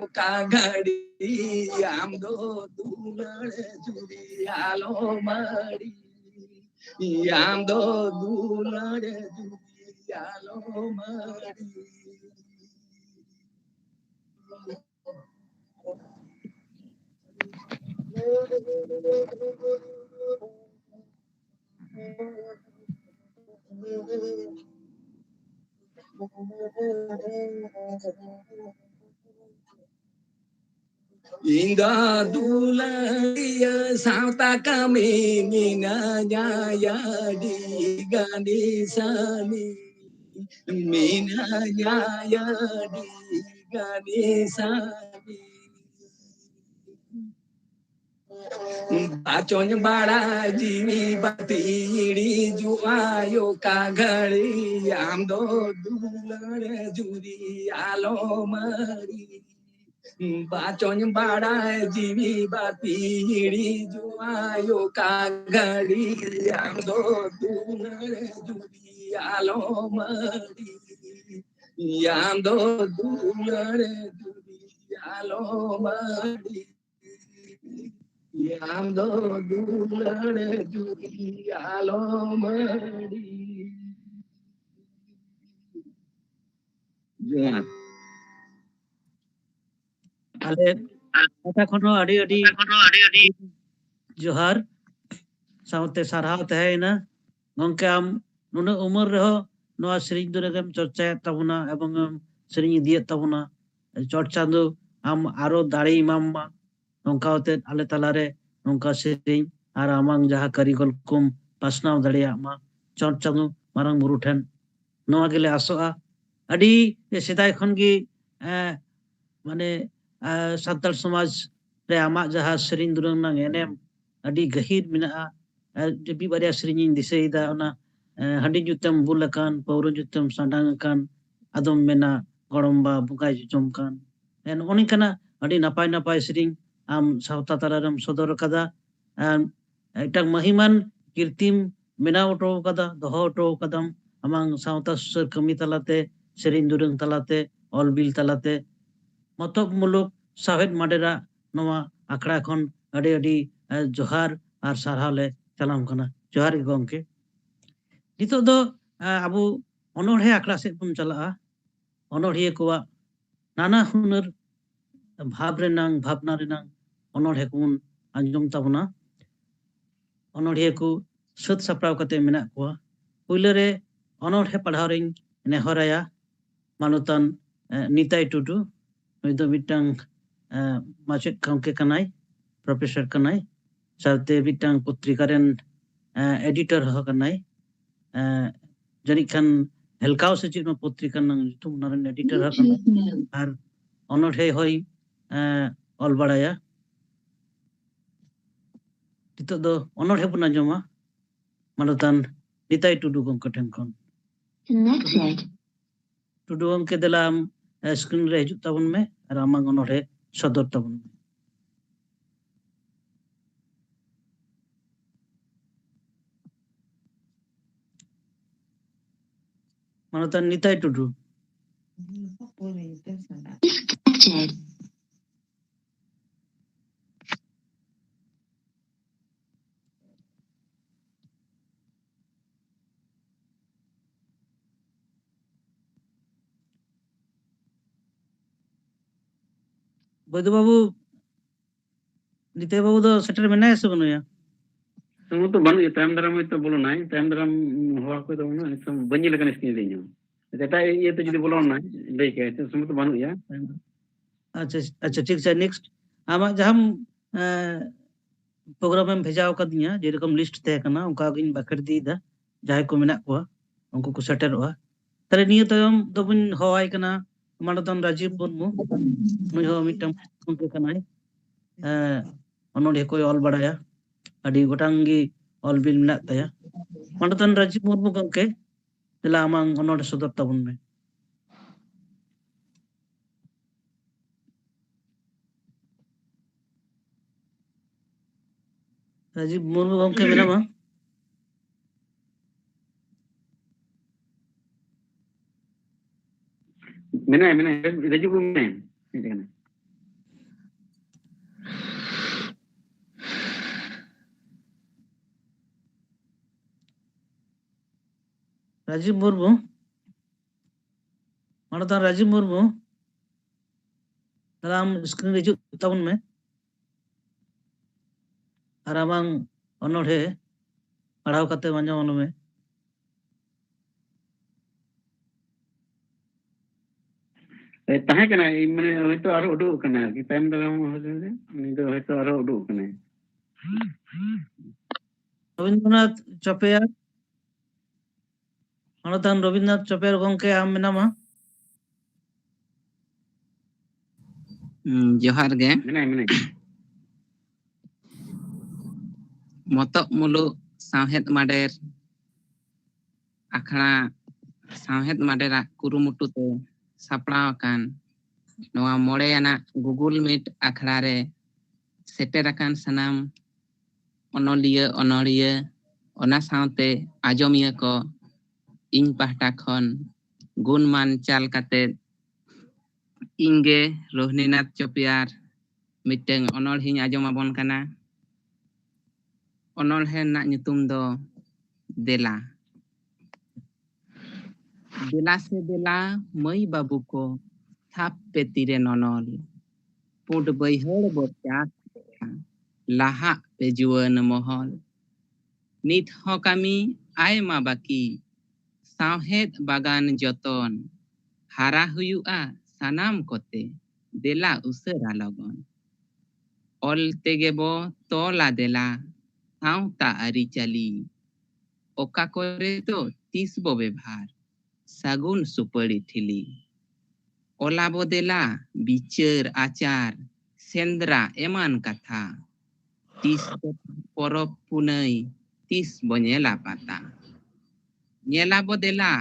ᱚᱠᱟ ᱜᱷᱟᱹᱲᱤ, ᱟᱢ ᱫᱚ ᱫᱩᱞᱟᱹᱲ ᱡᱩᱨᱤ ᱟᱞᱚᱢ ᱟᱹᱲᱤ᱾ ᱟᱢ ᱫᱚ ᱫᱩᱞᱟᱹᱲ ᱡᱩᱨᱤ ᱟᱞᱚᱢ ᱟᱹᱲᱤ᱾ ᱤᱧ ᱫᱚ ᱫᱩᱞᱟᱹᱲᱤᱭᱟᱹ ᱥᱟᱶᱛᱟ ᱠᱟᱹᱢᱤ ᱢᱤᱱᱟᱹᱧᱟ ᱟᱹᱰᱤ ᱜᱟᱱᱤ ᱥᱟᱱᱤ, ᱢᱤᱱᱟᱹᱧᱟ ᱟᱹᱰᱤ ᱜᱟᱱᱤ ᱥᱟᱱᱤ᱾ ᱵᱟᱪᱚᱧ ᱵᱟᱲᱟᱭ ᱡᱤᱣᱤ ᱵᱟᱹᱛᱤ ᱤᱲᱤᱡᱚᱜᱼᱟ ᱚᱠᱟ ᱜᱷᱟᱹᱲᱤ, ᱟᱢ ᱫᱚ ᱫᱩᱞᱟᱹᱲ ᱡᱩᱨᱤ ᱟᱞᱚᱢ ᱟᱹᱲᱤ᱾ ᱵᱟᱪᱚᱧ ᱵᱟᱲᱟᱭ ᱡᱤᱣᱤ ᱵᱟᱹᱛᱤ ᱤᱲᱤᱡᱚᱜᱼᱟ ᱚᱠᱟ ᱜᱷᱟᱹᱲᱤ, ᱟᱢ ᱫᱚ ᱫᱩᱞᱟᱹᱲ ᱡᱩᱨᱤ ᱟᱞᱚᱢ ᱟᱹᱲᱤ᱾ ᱟᱢ ᱫᱚ ᱫᱩᱞᱟᱹᱲ ᱡᱩᱨᱤ ᱟᱞᱚᱢ ᱟᱹᱲᱤ᱾ ᱟᱢ ᱫᱚ ᱫᱩᱞᱟᱹᱲ ᱡᱩᱫᱤ ᱟᱞᱚᱢ ᱟᱹᱲᱤ᱾ ᱡᱚᱦᱟᱨ᱾ ᱟᱞᱮ ᱯᱟᱦᱴᱟ ᱠᱷᱚᱱ ᱦᱚᱸ ᱟᱹᱰᱤ ᱟᱹᱰᱤ ᱡᱚᱦᱟᱨ, ᱥᱟᱶᱛᱮ ᱥᱟᱨᱦᱟᱣ ᱛᱟᱦᱮᱸᱭᱮᱱᱟ᱾ ᱜᱚᱢᱠᱮ, ᱟᱢ ᱱᱩᱱᱟᱹᱜ ᱩᱢᱮᱨ ᱨᱮᱦᱚᱸ ᱱᱚᱣᱟ ᱥᱮᱨᱮᱧ ᱫᱩᱨᱟᱹᱝ ᱮᱢ ᱪᱚᱨᱪᱟᱭᱮᱫ ᱛᱟᱵᱚᱱᱟ ᱮᱵᱚᱝ ᱮᱢ ᱥᱮᱨᱮᱧ ᱤᱫᱤᱭᱮᱫ ᱛᱟᱵᱚᱱᱟ᱾ ᱪᱚᱴ ᱪᱟᱸᱫᱚ ᱟᱢ ᱟᱨᱚ ᱫᱟᱲᱮ ᱮᱢᱟᱢ ᱢᱟ᱾ ᱱᱚᱝᱠᱟ ᱠᱟᱛᱮ ᱟᱞᱮ ᱛᱟᱞᱟᱨᱮ ᱱᱚᱝᱠᱟ ᱥᱮᱨᱮᱧ ᱟᱨ ᱟᱢᱟᱝ ᱡᱟᱦᱟᱸ ᱠᱟᱹᱨᱤᱜᱚᱞ ᱠᱚᱢ ᱯᱟᱥᱱᱟᱣ ᱫᱟᱲᱮᱭᱟᱜ ᱢᱟ᱾ ᱪᱚᱴ ᱪᱟᱸᱫᱚ ᱢᱟᱨᱟᱝ ᱵᱩᱨᱩ ᱴᱷᱮᱱ ᱱᱚᱣᱟ ᱜᱮᱞᱮ ᱟᱥᱚᱜᱼᱟ᱾ ᱟᱹᱰᱤ ᱥᱮᱫᱟᱭ ᱠᱷᱚᱱ ᱜᱮ, ᱮᱸ, ᱢᱟᱱᱮ, ᱮᱸ, ᱥᱟᱱᱛᱟᱲ ᱥᱚᱢᱟᱡᱽ ᱨᱮ ᱟᱢᱟᱜ ᱡᱟᱦᱟᱸ ᱥᱮᱨᱮᱧ ᱫᱩᱨᱟᱹᱝ ᱨᱮᱱᱟᱜ ᱮᱱᱮᱢ ᱟᱹᱰᱤ ᱜᱟᱹᱦᱤᱨ ᱢᱮᱱᱟᱜᱼᱟ᱾ ᱮᱸ, ᱢᱤᱫ ᱵᱟᱨᱭᱟ ᱥᱮᱨᱮᱧ ᱤᱧ ᱫᱤᱥᱟᱹᱭᱮᱫᱟ, ᱚᱱᱟ, ᱮᱸ, ᱦᱟᱺᱰᱤ ᱧᱩᱛᱮᱢ ᱵᱩᱞ ᱟᱠᱟᱱ, ᱯᱟᱹᱣᱨᱟᱹ ᱧᱩᱛᱮᱢ ᱥᱟᱰᱟᱝ ᱟᱠᱟᱱ, ᱟᱫᱚᱢ ᱢᱮᱱᱟ ᱜᱚᱲᱚᱢᱵᱟ ᱵᱚᱸᱜᱟᱭ ᱡᱚᱡᱚᱢ ᱠᱟᱱ᱾ ᱮᱸ, ᱱᱚᱜᱼᱚ ᱱᱚᱝᱠᱟᱱᱟᱜ ᱟᱹᱰᱤ ᱱᱟᱯᱟᱭ ᱱᱟᱯᱟᱭ ᱥᱮᱨᱮᱧ ᱟᱢ ᱥᱟᱶᱛᱟ ᱛᱟᱞᱟᱨᱮᱢ ᱥᱚᱫᱚᱨ ᱟᱠᱟᱫᱟ᱾ ᱮᱸ, ᱮᱴᱟᱜ ᱢᱟᱹᱦᱤᱢᱟᱱ ᱠᱤᱨᱛᱤᱢ ᱵᱮᱱᱟᱣ ᱦᱚᱴᱚ ᱟᱠᱟᱫᱟ, ᱫᱚᱦᱚ ᱦᱚᱴᱚ ᱟᱠᱟᱫᱟᱢ ᱟᱢᱟᱝ ᱥᱟᱶᱛᱟ ᱥᱩᱥᱟᱹᱨ ᱠᱟᱹᱢᱤ ᱛᱟᱞᱟᱛᱮ, ᱥᱮᱨᱮᱧ ᱫᱩᱨᱟᱹᱝ ᱛᱟᱞᱟᱛᱮ, ᱚᱞ ᱵᱤᱞ ᱛᱟᱞᱟᱛᱮ᱾ ᱢᱚᱛᱚᱵ ᱢᱩᱞᱩᱠ ᱥᱟᱶᱦᱮᱫ ᱢᱟᱰᱮᱨᱟᱜ ᱱᱚᱣᱟ ᱟᱠᱷᱲᱟ ᱠᱷᱚᱱ ᱟᱹᱰᱤ ᱟᱹᱰᱤ, ᱮᱸ, ᱡᱚᱦᱟᱨ ᱟᱨ ᱥᱟᱨᱦᱟᱣ ᱞᱮ ᱪᱟᱞᱟᱢ ᱠᱟᱱᱟ᱾ ᱡᱚᱦᱟᱨ ᱜᱮ ᱜᱚᱢᱠᱮ᱾ ᱱᱤᱛᱚᱜ ᱫᱚ, ᱮᱸ, ᱟᱵᱚ ᱚᱱᱚᱬᱦᱮ ᱟᱠᱷᱲᱟ ᱥᱮᱫ ᱵᱚᱱ ᱪᱟᱞᱟᱜᱼᱟ᱾ ᱚᱱᱚᱬᱦᱤᱭᱟᱹ ᱠᱚᱣᱟᱜ ᱱᱟᱱᱟ ᱦᱩᱱᱟᱹᱨ ᱵᱷᱟᱵᱽ ᱨᱮᱱᱟᱝ, ᱵᱷᱟᱵᱽᱱᱟ ᱨᱮᱱᱟᱝ ᱚᱱᱚᱬᱦᱮ ᱠᱚᱵᱚᱱ ᱟᱸᱡᱚᱢ ᱛᱟᱵᱚᱱᱟ᱾ ᱚᱱᱚᱬᱦᱤᱭᱟᱹ ᱠᱚ ᱥᱟᱹᱛ ᱥᱟᱯᱲᱟᱣ ᱠᱟᱛᱮ ᱢᱮᱱᱟᱜ ᱠᱚᱣᱟ᱾ ᱯᱩᱭᱞᱟᱹ ᱨᱮ ᱚᱱᱚᱬᱦᱮ ᱯᱟᱲᱦᱟᱣ ᱨᱤᱧ ᱱᱮᱦᱚᱨᱟᱭᱟ ᱢᱟᱱᱚᱛᱟᱱ, ᱮ, ᱱᱤᱛᱟᱭ ᱴᱩᱰᱩ᱾ ᱱᱩᱭ ᱫᱚ ᱢᱤᱫᱴᱟᱝ, ᱮ, ᱢᱟᱪᱮᱫ ᱜᱚᱢᱠᱮ ᱠᱟᱱᱟᱭ, ᱯᱨᱚᱯᱷᱮᱥᱚᱨ ᱠᱟᱱᱟᱭ, ᱥᱟᱶᱛᱮ ᱢᱤᱫᱴᱟᱝ ᱯᱚᱛᱨᱤᱠᱟ ᱨᱮᱱ, ᱮ, ᱮᱰᱤᱴᱚᱨ ᱦᱚᱸ ᱠᱟᱱᱟᱭ᱾ ᱮ, ᱡᱟᱹᱱᱤᱡ ᱠᱷᱟᱱ ᱦᱮᱞᱠᱟᱣ ᱥᱮ ᱪᱮᱫ ᱱᱚᱣᱟ ᱯᱚᱛᱨᱤᱠᱟ ᱨᱮᱱᱟᱜ ᱧᱩᱛᱩᱢ, ᱚᱱᱟ ᱨᱮᱱ ᱮᱰᱤᱴᱚᱨ ᱦᱚᱸ ᱠᱟᱱᱟᱭ᱾ ᱟᱨ ᱚᱱᱚᱬᱦᱮ ᱦᱚᱸᱭ, ᱮ, ᱚᱞ ᱵᱟᱲᱟᱭᱟ᱾ ᱱᱤᱛᱚᱜ ᱫᱚ ᱚᱱᱚᱬᱦᱮ ᱵᱚᱱ ᱟᱸᱡᱚᱢᱟ ᱢᱟᱱᱚᱛᱟᱱ ᱱᱤᱛᱟᱭ ᱴᱩᱰᱩ ᱜᱚᱢᱠᱮ ᱴᱷᱮᱱ ᱠᱷᱚᱱ᱾ ᱴᱩᱰᱩ ᱜᱚᱢᱠᱮ, ᱫᱮᱞᱟ ᱟᱢ, ᱮ, ᱥᱠᱨᱤᱱ ᱨᱮ ᱦᱤᱡᱩᱜ ᱛᱟᱵᱚᱱ ᱢᱮ ᱟᱨ ᱟᱢᱟᱜ ᱚᱱᱚᱬᱦᱮ ᱥᱚᱫᱚᱨ ᱛᱟᱵᱚᱱ ᱢᱮ᱾ ᱢᱟᱱᱚᱛᱟᱱ ᱱᱤᱛᱟᱭ ᱴᱩᱰᱩ᱾ Disconnected. ᱵᱳᱭᱫᱚ ᱵᱟᱹᱵᱩ, ᱱᱤᱛᱟᱹᱭ ᱵᱟᱹᱵᱩ ᱫᱚ ᱥᱮᱴᱮᱨ ᱢᱮᱱᱟᱭᱟ ᱥᱮ ᱵᱟᱹᱱᱩᱭᱟ? ᱥᱚᱢᱵᱷᱚᱵᱚᱛᱚ ᱵᱟᱹᱱᱩᱜ ᱮᱭᱟ, ᱛᱟᱭᱚᱢ ᱫᱟᱨᱟᱢ ᱦᱚᱭᱛᱳ ᱵᱚᱞᱚᱱᱟᱭ, ᱛᱟᱭᱚᱢ ᱫᱟᱨᱟᱢ ᱦᱚᱦᱚ ᱟᱠᱚ ᱫᱚ ᱩᱱᱟᱹᱜ ᱱᱤᱛᱚᱝ ᱵᱟᱹᱧ ᱧᱮᱞ ᱟᱠᱟᱱᱟ screen ᱨᱮ ᱤᱧ ᱦᱚᱸ᱾ ᱮᱴᱟᱜ ᱤᱭᱟᱹᱛᱮ ᱡᱩᱫᱤ ᱵᱚᱞᱚᱱᱟᱭ, ᱞᱟᱹᱭ ᱠᱮᱭᱟᱭ, ᱥᱚᱢᱵᱷᱚᱵᱚᱛᱚ ᱵᱟᱹᱱᱩᱜ ᱮᱭᱟ᱾ ᱟᱪᱪᱷᱟ, ᱟᱪᱪᱷᱟ, ᱴᱷᱤᱠ ᱟᱪᱷᱮ, next ᱟᱢᱟᱜ ᱡᱟᱦᱟᱸ ᱯᱨᱳᱜᱨᱟᱢ ᱮᱢ ᱵᱷᱮᱡᱟ ᱟᱠᱟᱫᱤᱧᱟ, ᱡᱮᱨᱚᱠᱚᱢ list ᱛᱟᱦᱮᱸ ᱠᱟᱱᱟ, ᱚᱱᱠᱟ ᱜᱤᱧ ᱵᱟᱠᱷᱮᱲ ᱤᱫᱤᱭᱮᱫᱟ᱾ ᱡᱟᱦᱟᱸᱭ ᱠᱚ ᱢᱮᱱᱟᱜ ᱠᱚᱣᱟ, ᱩᱱᱠᱩ ᱠᱚ ᱥᱮᱴᱮᱨᱚᱜᱼᱟ᱾ ᱛᱟᱦᱞᱮ ᱱᱤᱭᱟᱹ ᱛᱟᱭᱚᱢ ᱫᱚᱵᱚᱱ ᱦᱚᱦᱚᱣᱟᱭ ᱠᱟᱱᱟ ᱢᱟᱱᱚᱛᱟᱱ ᱨᱟᱡᱤᱵ ᱢᱩᱨᱢᱩ, ᱱᱩᱭ ᱦᱚᱸ ᱢᱤᱫᱴᱟᱝ ᱜᱚᱢᱠᱮ ᱠᱟᱱᱟᱭ, ᱮᱸ, ᱚᱱᱚᱬᱦᱮ ᱠᱚᱭ ᱚᱞ ᱵᱟᱲᱟᱭᱟ, ᱟᱹᱰᱤ ᱜᱚᱴᱟᱝ ᱜᱮ ᱚᱞ ᱵᱤᱞ ᱢᱮᱱᱟᱜ ᱛᱟᱭᱟ᱾ ᱢᱟᱱᱚᱛᱟᱱ ᱨᱟᱡᱤᱵ ᱢᱩᱨᱢᱩ ᱜᱚᱢᱠᱮ, ᱫᱮᱞᱟ ᱟᱢᱟᱝ ᱚᱱᱚᱬᱦᱮ ᱥᱚᱫᱚᱨ ᱛᱟᱵᱚᱱ ᱢᱮ᱾ ᱨᱟᱡᱤᱵ ᱢᱩᱨᱢᱩ ᱜᱚᱢᱠᱮ ᱢᱮᱱᱟᱢᱟ? ᱢᱮᱱᱟᱭᱟ, ᱢᱮᱱᱟᱭᱟ, ᱨᱟᱡᱤᱵ ᱵᱟᱹᱵᱩ ᱢᱮᱱᱟᱭᱟ, ᱦᱮᱡ ᱟᱠᱟᱱᱟᱭ᱾ ᱨᱟᱡᱤᱵ ᱢᱩᱨᱢᱩ, ᱢᱟᱱᱚᱛᱟᱱ ᱨᱟᱡᱤᱵ ᱢᱩᱨᱢᱩ, ᱫᱮᱞᱟ ᱟᱢ screen ᱨᱮ ᱦᱤᱡᱩᱜ ᱛᱟᱵᱚᱱ ᱢᱮ ᱟᱨ ᱟᱢᱟᱝ ᱚᱱᱚᱬᱦᱮ ᱯᱟᱲᱦᱟᱣ ᱠᱟᱛᱮ ᱟᱸᱡᱚᱢ ᱟᱞᱚ ᱢᱮ᱾ ᱮ, ᱛᱟᱦᱮᱸ ᱠᱟᱱᱟ, ᱤᱧ ᱢᱟᱱᱮ ᱦᱚᱭᱛᱳ ᱟᱨᱦᱚᱸ ᱩᱰᱩᱠ ᱟᱠᱟᱱᱟ ᱟᱨᱠᱤ, ᱛᱟᱭᱚᱢ ᱫᱟᱨᱟᱢ ᱦᱚᱭᱛᱳ ᱩᱱᱤ ᱫᱚ ᱦᱚᱭᱛᱳ ᱟᱨᱦᱚᱸ ᱩᱰᱩᱠ ᱟᱠᱟᱱᱟᱭ᱾ ᱨᱚᱵᱤᱱᱫᱨᱚᱱᱟᱛᱷ ᱪᱚᱯᱮᱭᱟᱨ, ᱢᱟᱱᱚᱛᱟᱱ ᱨᱚᱵᱤᱱᱫᱨᱚᱱᱟᱛᱷ ᱪᱚᱯᱮᱭᱟᱨ ᱜᱚᱢᱠᱮ, ᱟᱢ ᱢᱮᱱᱟᱢᱟ? ᱦᱩᱸ, ᱡᱚᱦᱟᱨ ᱜᱮ᱾ ᱢᱮᱱᱟᱭ, ᱢᱮᱱᱟᱭ᱾ ᱢᱚᱛᱚᱜ ᱢᱩᱞᱩᱜ ᱥᱟᱶᱦᱮᱫ ᱢᱟᱰᱮᱨ ᱟᱠᱷᱲᱟ, ᱥᱟᱶᱦᱮᱫ ᱢᱟᱰᱮᱨᱟᱜ ᱠᱩᱨᱩᱢᱩᱴᱩ ᱛᱮ ᱥᱟᱯᱲᱟᱣ ᱟᱠᱟᱱ ᱱᱚᱣᱟ ᱢᱚᱬᱮ ᱟᱱᱟᱜ Google Meet ᱟᱠᱷᱲᱟ ᱨᱮ ᱥᱮᱴᱮᱨ ᱟᱠᱟᱱ ᱥᱟᱱᱟᱢ ᱚᱱᱚᱞᱤᱭᱟᱹ, ᱚᱱᱚᱲᱦᱤᱭᱟᱹ, ᱚᱱᱟ ᱥᱟᱶᱛᱮ ᱟᱸᱡᱚᱢᱤᱭᱟᱹ ᱠᱚ, ᱤᱧ ᱯᱟᱦᱴᱟ ᱠᱷᱚᱱ ᱜᱩᱱᱢᱟᱱ ᱪᱟᱞ ᱠᱟᱛᱮ ᱤᱧ ᱜᱮ ᱨᱳᱦᱱᱤᱱᱟᱛᱷ ᱪᱚᱯᱮᱭᱟᱨ ᱢᱤᱫᱴᱟᱝ ᱚᱱᱚᱬᱦᱮᱧ ᱟᱸᱡᱚᱢ ᱟᱵᱚᱱ ᱠᱟᱱᱟ᱾ ᱚᱱᱚᱬᱦᱮ ᱨᱮᱱᱟᱜ ᱧᱩᱛᱩᱢ ᱫᱚ ᱫᱮᱞᱟ᱾ ᱫᱮᱞᱟ ᱥᱮ ᱫᱮᱞᱟ ᱢᱟᱹᱭ ᱵᱟᱹᱵᱩ ᱠᱚ, ᱥᱟᱵ ᱯᱮ ᱛᱤᱨᱮ ᱱᱚᱱᱚᱞ᱾ ᱯᱩᱸᱰ ᱵᱟᱹᱭᱦᱟᱹᱲ ᱵᱚ ᱪᱟᱥ ᱞᱮᱠᱟ, ᱞᱟᱦᱟᱜ ᱯᱮ ᱡᱩᱣᱟᱹᱱ ᱢᱚᱦᱚᱞ᱾ ᱱᱤᱛ ᱦᱚᱸ ᱠᱟᱹᱢᱤ ᱟᱭᱢᱟ ᱵᱟᱹᱠᱤ, ᱥᱟᱶᱦᱮᱫ ᱵᱟᱜᱟᱱ ᱡᱚᱛᱚᱱ, ᱦᱟᱨᱟ ᱦᱩᱭᱩᱜᱼᱟ ᱥᱟᱱᱟᱢ ᱠᱚᱛᱮ, ᱫᱮᱞᱟ ᱩᱥᱟᱹᱨᱟ ᱞᱚᱜᱚᱱ᱾ ᱚᱞ ᱛᱮᱜᱮ ᱵᱚ ᱛᱚᱞᱟ ᱫᱮᱞᱟ, ᱥᱟᱶᱛᱟ ᱟᱹᱨᱤᱪᱟᱹᱞᱤ᱾ ᱚᱠᱟ ᱠᱚᱨᱮ ᱫᱚ ᱛᱤᱥ ᱵᱚ ᱵᱮᱵᱷᱟᱨ, ᱥᱟᱹᱜᱩᱱ ᱥᱩᱯᱟᱹᱲᱤ ᱴᱷᱤᱞᱤ᱾ ᱚᱞᱟ ᱵᱚ ᱫᱮᱞᱟ, ᱵᱤᱪᱟᱹᱨ ᱟᱪᱟᱨ, ᱥᱮᱸᱫᱽᱨᱟ ᱮᱢᱟᱱ ᱠᱟᱛᱷᱟ᱾ ᱛᱤᱥ ᱠᱚ ᱯᱚᱨᱚᱵᱽ ᱯᱩᱱᱟᱹᱭ, ᱛᱤᱥ ᱵᱚ ᱧᱮᱞᱟ ᱯᱟᱛᱟ᱾ ᱧᱮᱞᱟ ᱵᱚ ᱫᱮᱞᱟ,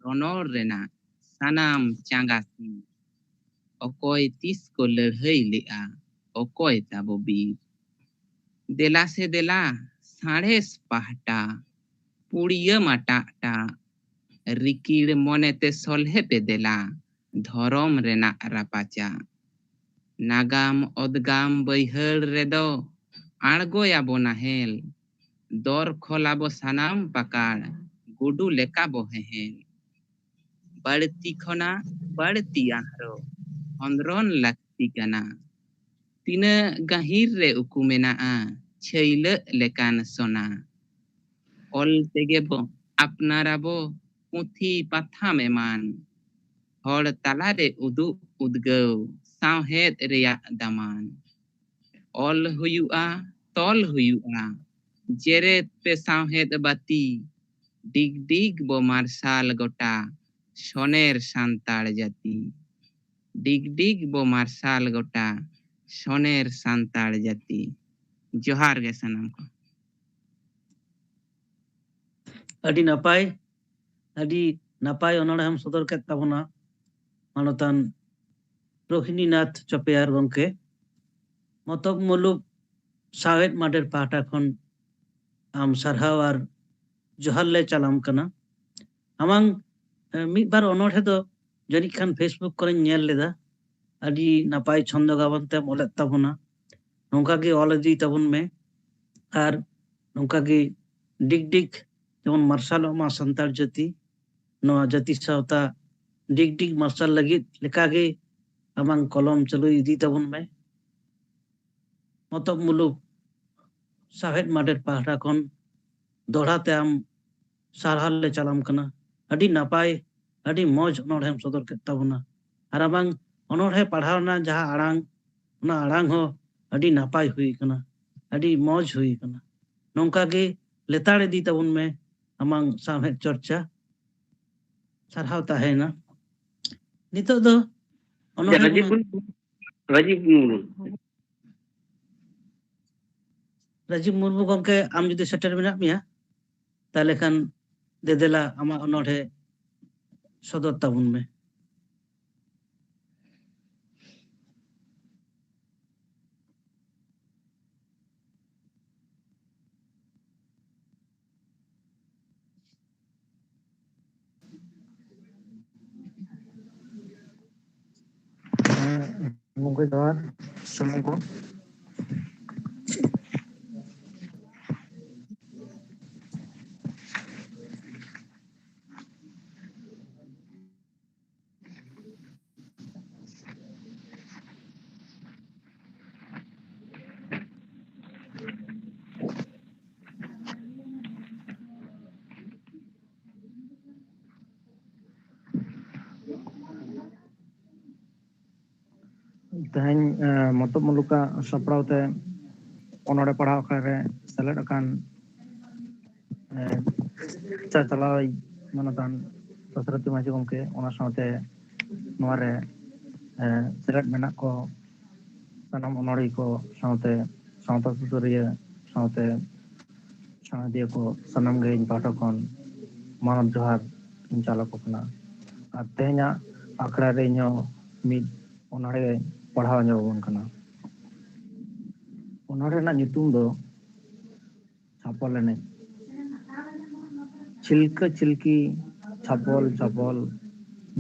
ᱨᱚᱱᱚᱲ ᱨᱮᱱᱟᱜ ᱥᱟᱱᱟᱢ ᱪᱟᱸᱜᱟ ᱥᱤᱨ᱾ ᱚᱠᱚᱭ ᱛᱤᱥ ᱠᱚ ᱞᱟᱹᱲᱦᱟᱹᱭ ᱞᱮᱜᱼᱟ, ᱚᱠᱚᱭ ᱛᱟᱵᱚ ᱵᱤᱨ᱾ ᱫᱮᱞᱟ ᱥᱮ ᱫᱮᱞᱟ, ᱥᱟᱬᱮᱥ ᱯᱟᱦᱴᱟ, ᱯᱩᱲᱭᱟᱹ ᱢᱟᱴᱟᱜ ᱴᱟᱜ, ᱨᱤᱠᱤᱲ ᱢᱚᱱᱮᱛᱮ ᱥᱚᱞᱦᱮ ᱯᱮ ᱫᱮᱞᱟ, ᱫᱷᱚᱨᱚᱢ ᱨᱮᱱᱟᱜ ᱨᱟᱯᱟᱪᱟᱜ᱾ ᱱᱟᱜᱟᱢ ᱚᱫᱜᱟᱢ ᱵᱟᱹᱭᱦᱟᱹᱲ ᱨᱮᱫᱚ, ᱟᱬᱜᱚᱭᱟᱵᱚ ᱱᱟᱦᱮᱞ, ᱫᱚᱨ ᱠᱷᱚᱞᱟᱵᱚ ᱥᱟᱱᱟᱢ ᱯᱟᱠᱟᱲ, ᱜᱩᱰᱩ ᱞᱮᱠᱟ ᱵᱚ ᱦᱮᱦᱮᱞ᱾ ᱵᱟᱹᱲᱛᱤ ᱠᱷᱚᱱᱟᱜ ᱵᱟᱹᱲᱛᱤ ᱟᱦᱨᱚ, ᱠᱷᱚᱸᱫᱽᱨᱚᱱ ᱞᱟᱹᱠᱛᱤ ᱠᱟᱱᱟ᱾ ᱛᱤᱱᱟᱹᱜ ᱜᱟᱹᱦᱤᱨ ᱨᱮ ᱩᱠᱩ ᱢᱮᱱᱟᱜᱼᱟ, ᱪᱷᱟᱹᱭᱞᱟᱹᱜ ᱞᱮᱠᱟᱱ ᱥᱚᱱᱟ᱾ ᱚᱞ ᱛᱮᱜᱮ ᱵᱚ ᱟᱯᱱᱟᱨᱟᱵᱚ, ᱯᱩᱛᱷᱤ ᱯᱟᱛᱷᱟᱢ ᱮᱢᱟᱱ᱾ ᱦᱚᱲ ᱛᱟᱞᱟᱨᱮ ᱩᱫᱩᱜ ᱩᱫᱽᱜᱟᱹᱣ, ᱥᱟᱶᱦᱮᱫ ᱨᱮᱭᱟᱜ ᱫᱟᱢᱟᱱ᱾ ᱚᱞ ᱦᱩᱭᱩᱜᱼᱟ, ᱛᱚᱞ ᱦᱩᱭᱩᱜᱼᱟ, ᱡᱮᱨᱮᱫ ᱯᱮ ᱥᱟᱶᱦᱮᱫ ᱵᱟᱹᱛᱤ᱾ ᱰᱤᱜᱽ ᱰᱤᱜᱽ ᱵᱚ ᱢᱟᱨᱥᱟᱞ ᱜᱚᱴᱟ, ᱥᱚᱱᱮᱨ ᱥᱟᱱᱛᱟᱲ ᱡᱟᱹᱛᱤ᱾ ᱰᱤᱜᱽ ᱰᱤᱜᱽ ᱵᱚ ᱢᱟᱨᱥᱟᱞ ᱜᱚᱴᱟ, ᱥᱚᱱᱮᱨ ᱥᱟᱱᱛᱟᱲ ᱡᱟᱹᱛᱤ᱾ ᱡᱚᱦᱟᱨ ᱜᱮ ᱥᱟᱱᱟᱢ ᱠᱚ᱾ ᱟᱹᱰᱤ ᱱᱟᱯᱟᱭ, ᱟᱹᱰᱤ ᱱᱟᱯᱟᱭ ᱚᱱᱚᱬᱦᱮᱢ ᱥᱚᱫᱚᱨ ᱠᱮᱫ ᱛᱟᱵᱚᱱᱟ ᱢᱟᱱᱚᱛᱟᱱ ᱨᱳᱦᱤᱱᱤᱱᱟᱛᱷ ᱪᱚᱯᱮᱭᱟᱨ ᱜᱚᱢᱠᱮ᱾ ᱢᱚᱛᱚᱵ ᱢᱩᱞᱩᱠ ᱥᱟᱶᱦᱮᱫ ᱢᱟᱰᱮᱨ ᱯᱟᱦᱴᱟ ᱠᱷᱚᱱ ᱟᱢ ᱥᱟᱨᱦᱟᱣ ᱟᱨ ᱡᱚᱦᱟᱨ ᱞᱮ ᱪᱟᱞᱟᱢ ᱠᱟᱱᱟ᱾ ᱟᱢᱟᱝ, ᱮ, ᱢᱤᱫ ᱵᱟᱨ ᱚᱱᱚᱬᱦᱮ ᱫᱚ ᱡᱟᱹᱱᱤᱡ ᱠᱷᱟᱱ Facebook ᱠᱚᱨᱮᱧ ᱧᱮᱞ ᱞᱮᱫᱟ᱾ ᱟᱹᱰᱤ ᱱᱟᱯᱟᱭ ᱪᱷᱚᱱᱫᱚ ᱜᱟᱵᱟᱱ ᱛᱮᱢ ᱚᱞᱮᱫ ᱛᱟᱵᱚᱱᱟ᱾ ᱱᱚᱝᱠᱟ ᱜᱮ ᱚᱞ ᱤᱫᱤᱭ ᱛᱟᱵᱚᱱ ᱢᱮ ᱟᱨ ᱱᱚᱝᱠᱟ ᱜᱮ ᱰᱤᱜᱽ ᱰᱤᱜᱽ ᱡᱮᱢᱚᱱ ᱢᱟᱨᱥᱟᱞᱚᱜ ᱢᱟ ᱥᱟᱱᱛᱟᱲ ᱡᱟᱹᱛᱤ᱾ ᱱᱚᱣᱟ ᱡᱟᱹᱛᱤ ᱥᱟᱶᱛᱟ ᱰᱤᱜᱽ ᱰᱤᱜᱽ ᱢᱟᱨᱥᱟᱞ ᱞᱟᱹᱜᱤᱫ ᱞᱮᱠᱟᱜᱮ ᱥᱟᱢᱟᱝ ᱠᱚᱞᱚᱢ ᱪᱟᱹᱞᱩᱭ ᱤᱫᱤ ᱛᱟᱵᱚᱱ ᱢᱮ᱾ ᱢᱚᱛᱚᱵ ᱢᱩᱞᱩᱠ ᱥᱟᱶᱦᱮᱫ ᱢᱟᱰᱮᱨ ᱯᱟᱦᱴᱟ ᱠᱷᱚᱱ ᱫᱚᱦᱲᱟ ᱛᱮ ᱟᱢ ᱥᱟᱨᱦᱟᱣ ᱞᱮ ᱪᱟᱞᱟᱢ ᱠᱟᱱᱟ᱾ ᱟᱹᱰᱤ ᱱᱟᱯᱟᱭ, ᱟᱹᱰᱤ ᱢᱚᱡᱽ ᱚᱱᱚᱬᱦᱮᱢ ᱥᱚᱫᱚᱨ ᱠᱮᱫ ᱛᱟᱵᱚᱱᱟ᱾ ᱟᱨ ᱟᱢᱟᱝ ᱚᱱᱚᱬᱦᱮ ᱯᱟᱲᱦᱟᱣ ᱨᱮᱱᱟᱜ ᱡᱟᱦᱟᱸ ᱟᱲᱟᱝ, ᱚᱱᱟ ᱟᱲᱟᱝ ᱦᱚᱸ ᱟᱹᱰᱤ ᱱᱟᱯᱟᱭ ᱦᱩᱭ ᱠᱟᱱᱟ, ᱟᱹᱰᱤ ᱢᱚᱡᱽ ᱦᱩᱭ ᱠᱟᱱᱟ᱾ ᱱᱚᱝᱠᱟ ᱜᱮ ᱞᱮᱛᱟᱲ ᱤᱫᱤ ᱛᱟᱵᱚᱱ ᱢᱮ ᱟᱢᱟᱝ ᱥᱟᱶᱦᱮᱫ ᱪᱚᱨᱪᱟ᱾ ᱥᱟᱨᱦᱟᱣ ᱛᱟᱦᱮᱸᱭᱮᱱᱟ᱾ ᱱᱤᱛᱚᱜ ᱫᱚ ᱚᱱᱚᱬᱦᱮ ᱨᱟᱡᱤᱵ ᱵᱚᱱ ᱢᱩᱨᱢᱩ, ᱨᱟᱡᱤᱵ ᱢᱩᱨᱢᱩ᱾ ᱨᱟᱡᱤᱵ ᱢᱩᱨᱢᱩ ᱜᱚᱢᱠᱮ, ᱟᱢ ᱡᱩᱫᱤ ᱥᱮᱴᱮᱨ ᱢᱮᱱᱟᱜ ᱢᱮᱭᱟ, ᱛᱟᱦᱚᱞᱮ ᱠᱷᱟᱱ ᱫᱮᱫᱮᱞᱟ ᱟᱢᱟᱜ ᱚᱱᱚᱬᱦᱮ ᱥᱚᱫᱚᱨ ᱛᱟᱵᱚᱱ ᱢᱮ᱾ ᱦᱮᱸ, ᱜᱚᱢᱠᱮ ᱡᱚᱦᱟᱨ, ᱥᱟᱱᱟᱢ ᱠᱚ᱾ ᱛᱮᱦᱮᱧ, ᱮ, ᱢᱚᱛᱚᱵ ᱢᱩᱞᱩᱠᱟᱜ ᱥᱟᱯᱲᱟᱣ ᱛᱮ ᱚᱱᱚᱬᱦᱮ ᱯᱟᱲᱦᱟᱣ ᱟᱠᱷᱲᱟ ᱨᱮ ᱥᱮᱞᱮᱫ ᱟᱠᱟᱱ, ᱮ, ᱪᱟᱪᱟᱞᱟᱣᱤᱡ ᱢᱟᱱᱚᱛᱟᱱ ᱫᱚᱥᱚᱨᱚᱛᱷᱤ ᱢᱟᱹᱡᱷᱤ ᱜᱚᱢᱠᱮ, ᱚᱱᱟ ᱥᱟᱶᱛᱮ ᱱᱚᱣᱟ ᱨᱮ, ᱮ, ᱥᱮᱞᱮᱫ ᱢᱮᱱᱟᱜ ᱠᱚ ᱥᱟᱱᱟᱢ ᱚᱱᱚᱬᱦᱤᱭᱟᱹ ᱠᱚ ᱥᱟᱶᱛᱮ ᱥᱟᱶᱛᱟ ᱥᱩᱥᱟᱹᱨᱤᱭᱟᱹ ᱥᱟᱶᱛᱮ ᱥᱟᱶᱦᱮᱫᱤᱭᱟᱹ ᱠᱚ ᱥᱟᱱᱟᱢ ᱜᱮ ᱤᱧ ᱯᱟᱦᱴᱟ ᱠᱷᱚᱱ ᱢᱟᱱᱚᱛ ᱡᱚᱦᱟᱨ ᱤᱧ ᱪᱟᱞ ᱟᱠᱚ ᱠᱟᱱᱟ᱾ ᱟᱨ ᱛᱮᱦᱮᱧᱟᱜ ᱟᱠᱷᱲᱟ ᱨᱮ ᱤᱧᱦᱚᱸ ᱢᱤᱫ ᱚᱱᱚᱬᱦᱮ ᱯᱟᱲᱦᱟᱣ ᱧᱚᱜ ᱟᱵᱚᱱ ᱠᱟᱱᱟ᱾ ᱚᱱᱚᱬᱦᱮ ᱨᱮᱱᱟᱜ ᱧᱩᱛᱩᱢ ᱫᱚ ᱪᱷᱟᱯᱚᱞ ᱮᱱᱮᱡ᱾ ᱪᱷᱤᱞᱠᱟᱹ ᱪᱷᱤᱞᱠᱤ, ᱪᱷᱟᱯᱚᱞ ᱪᱷᱟᱯᱚᱞ,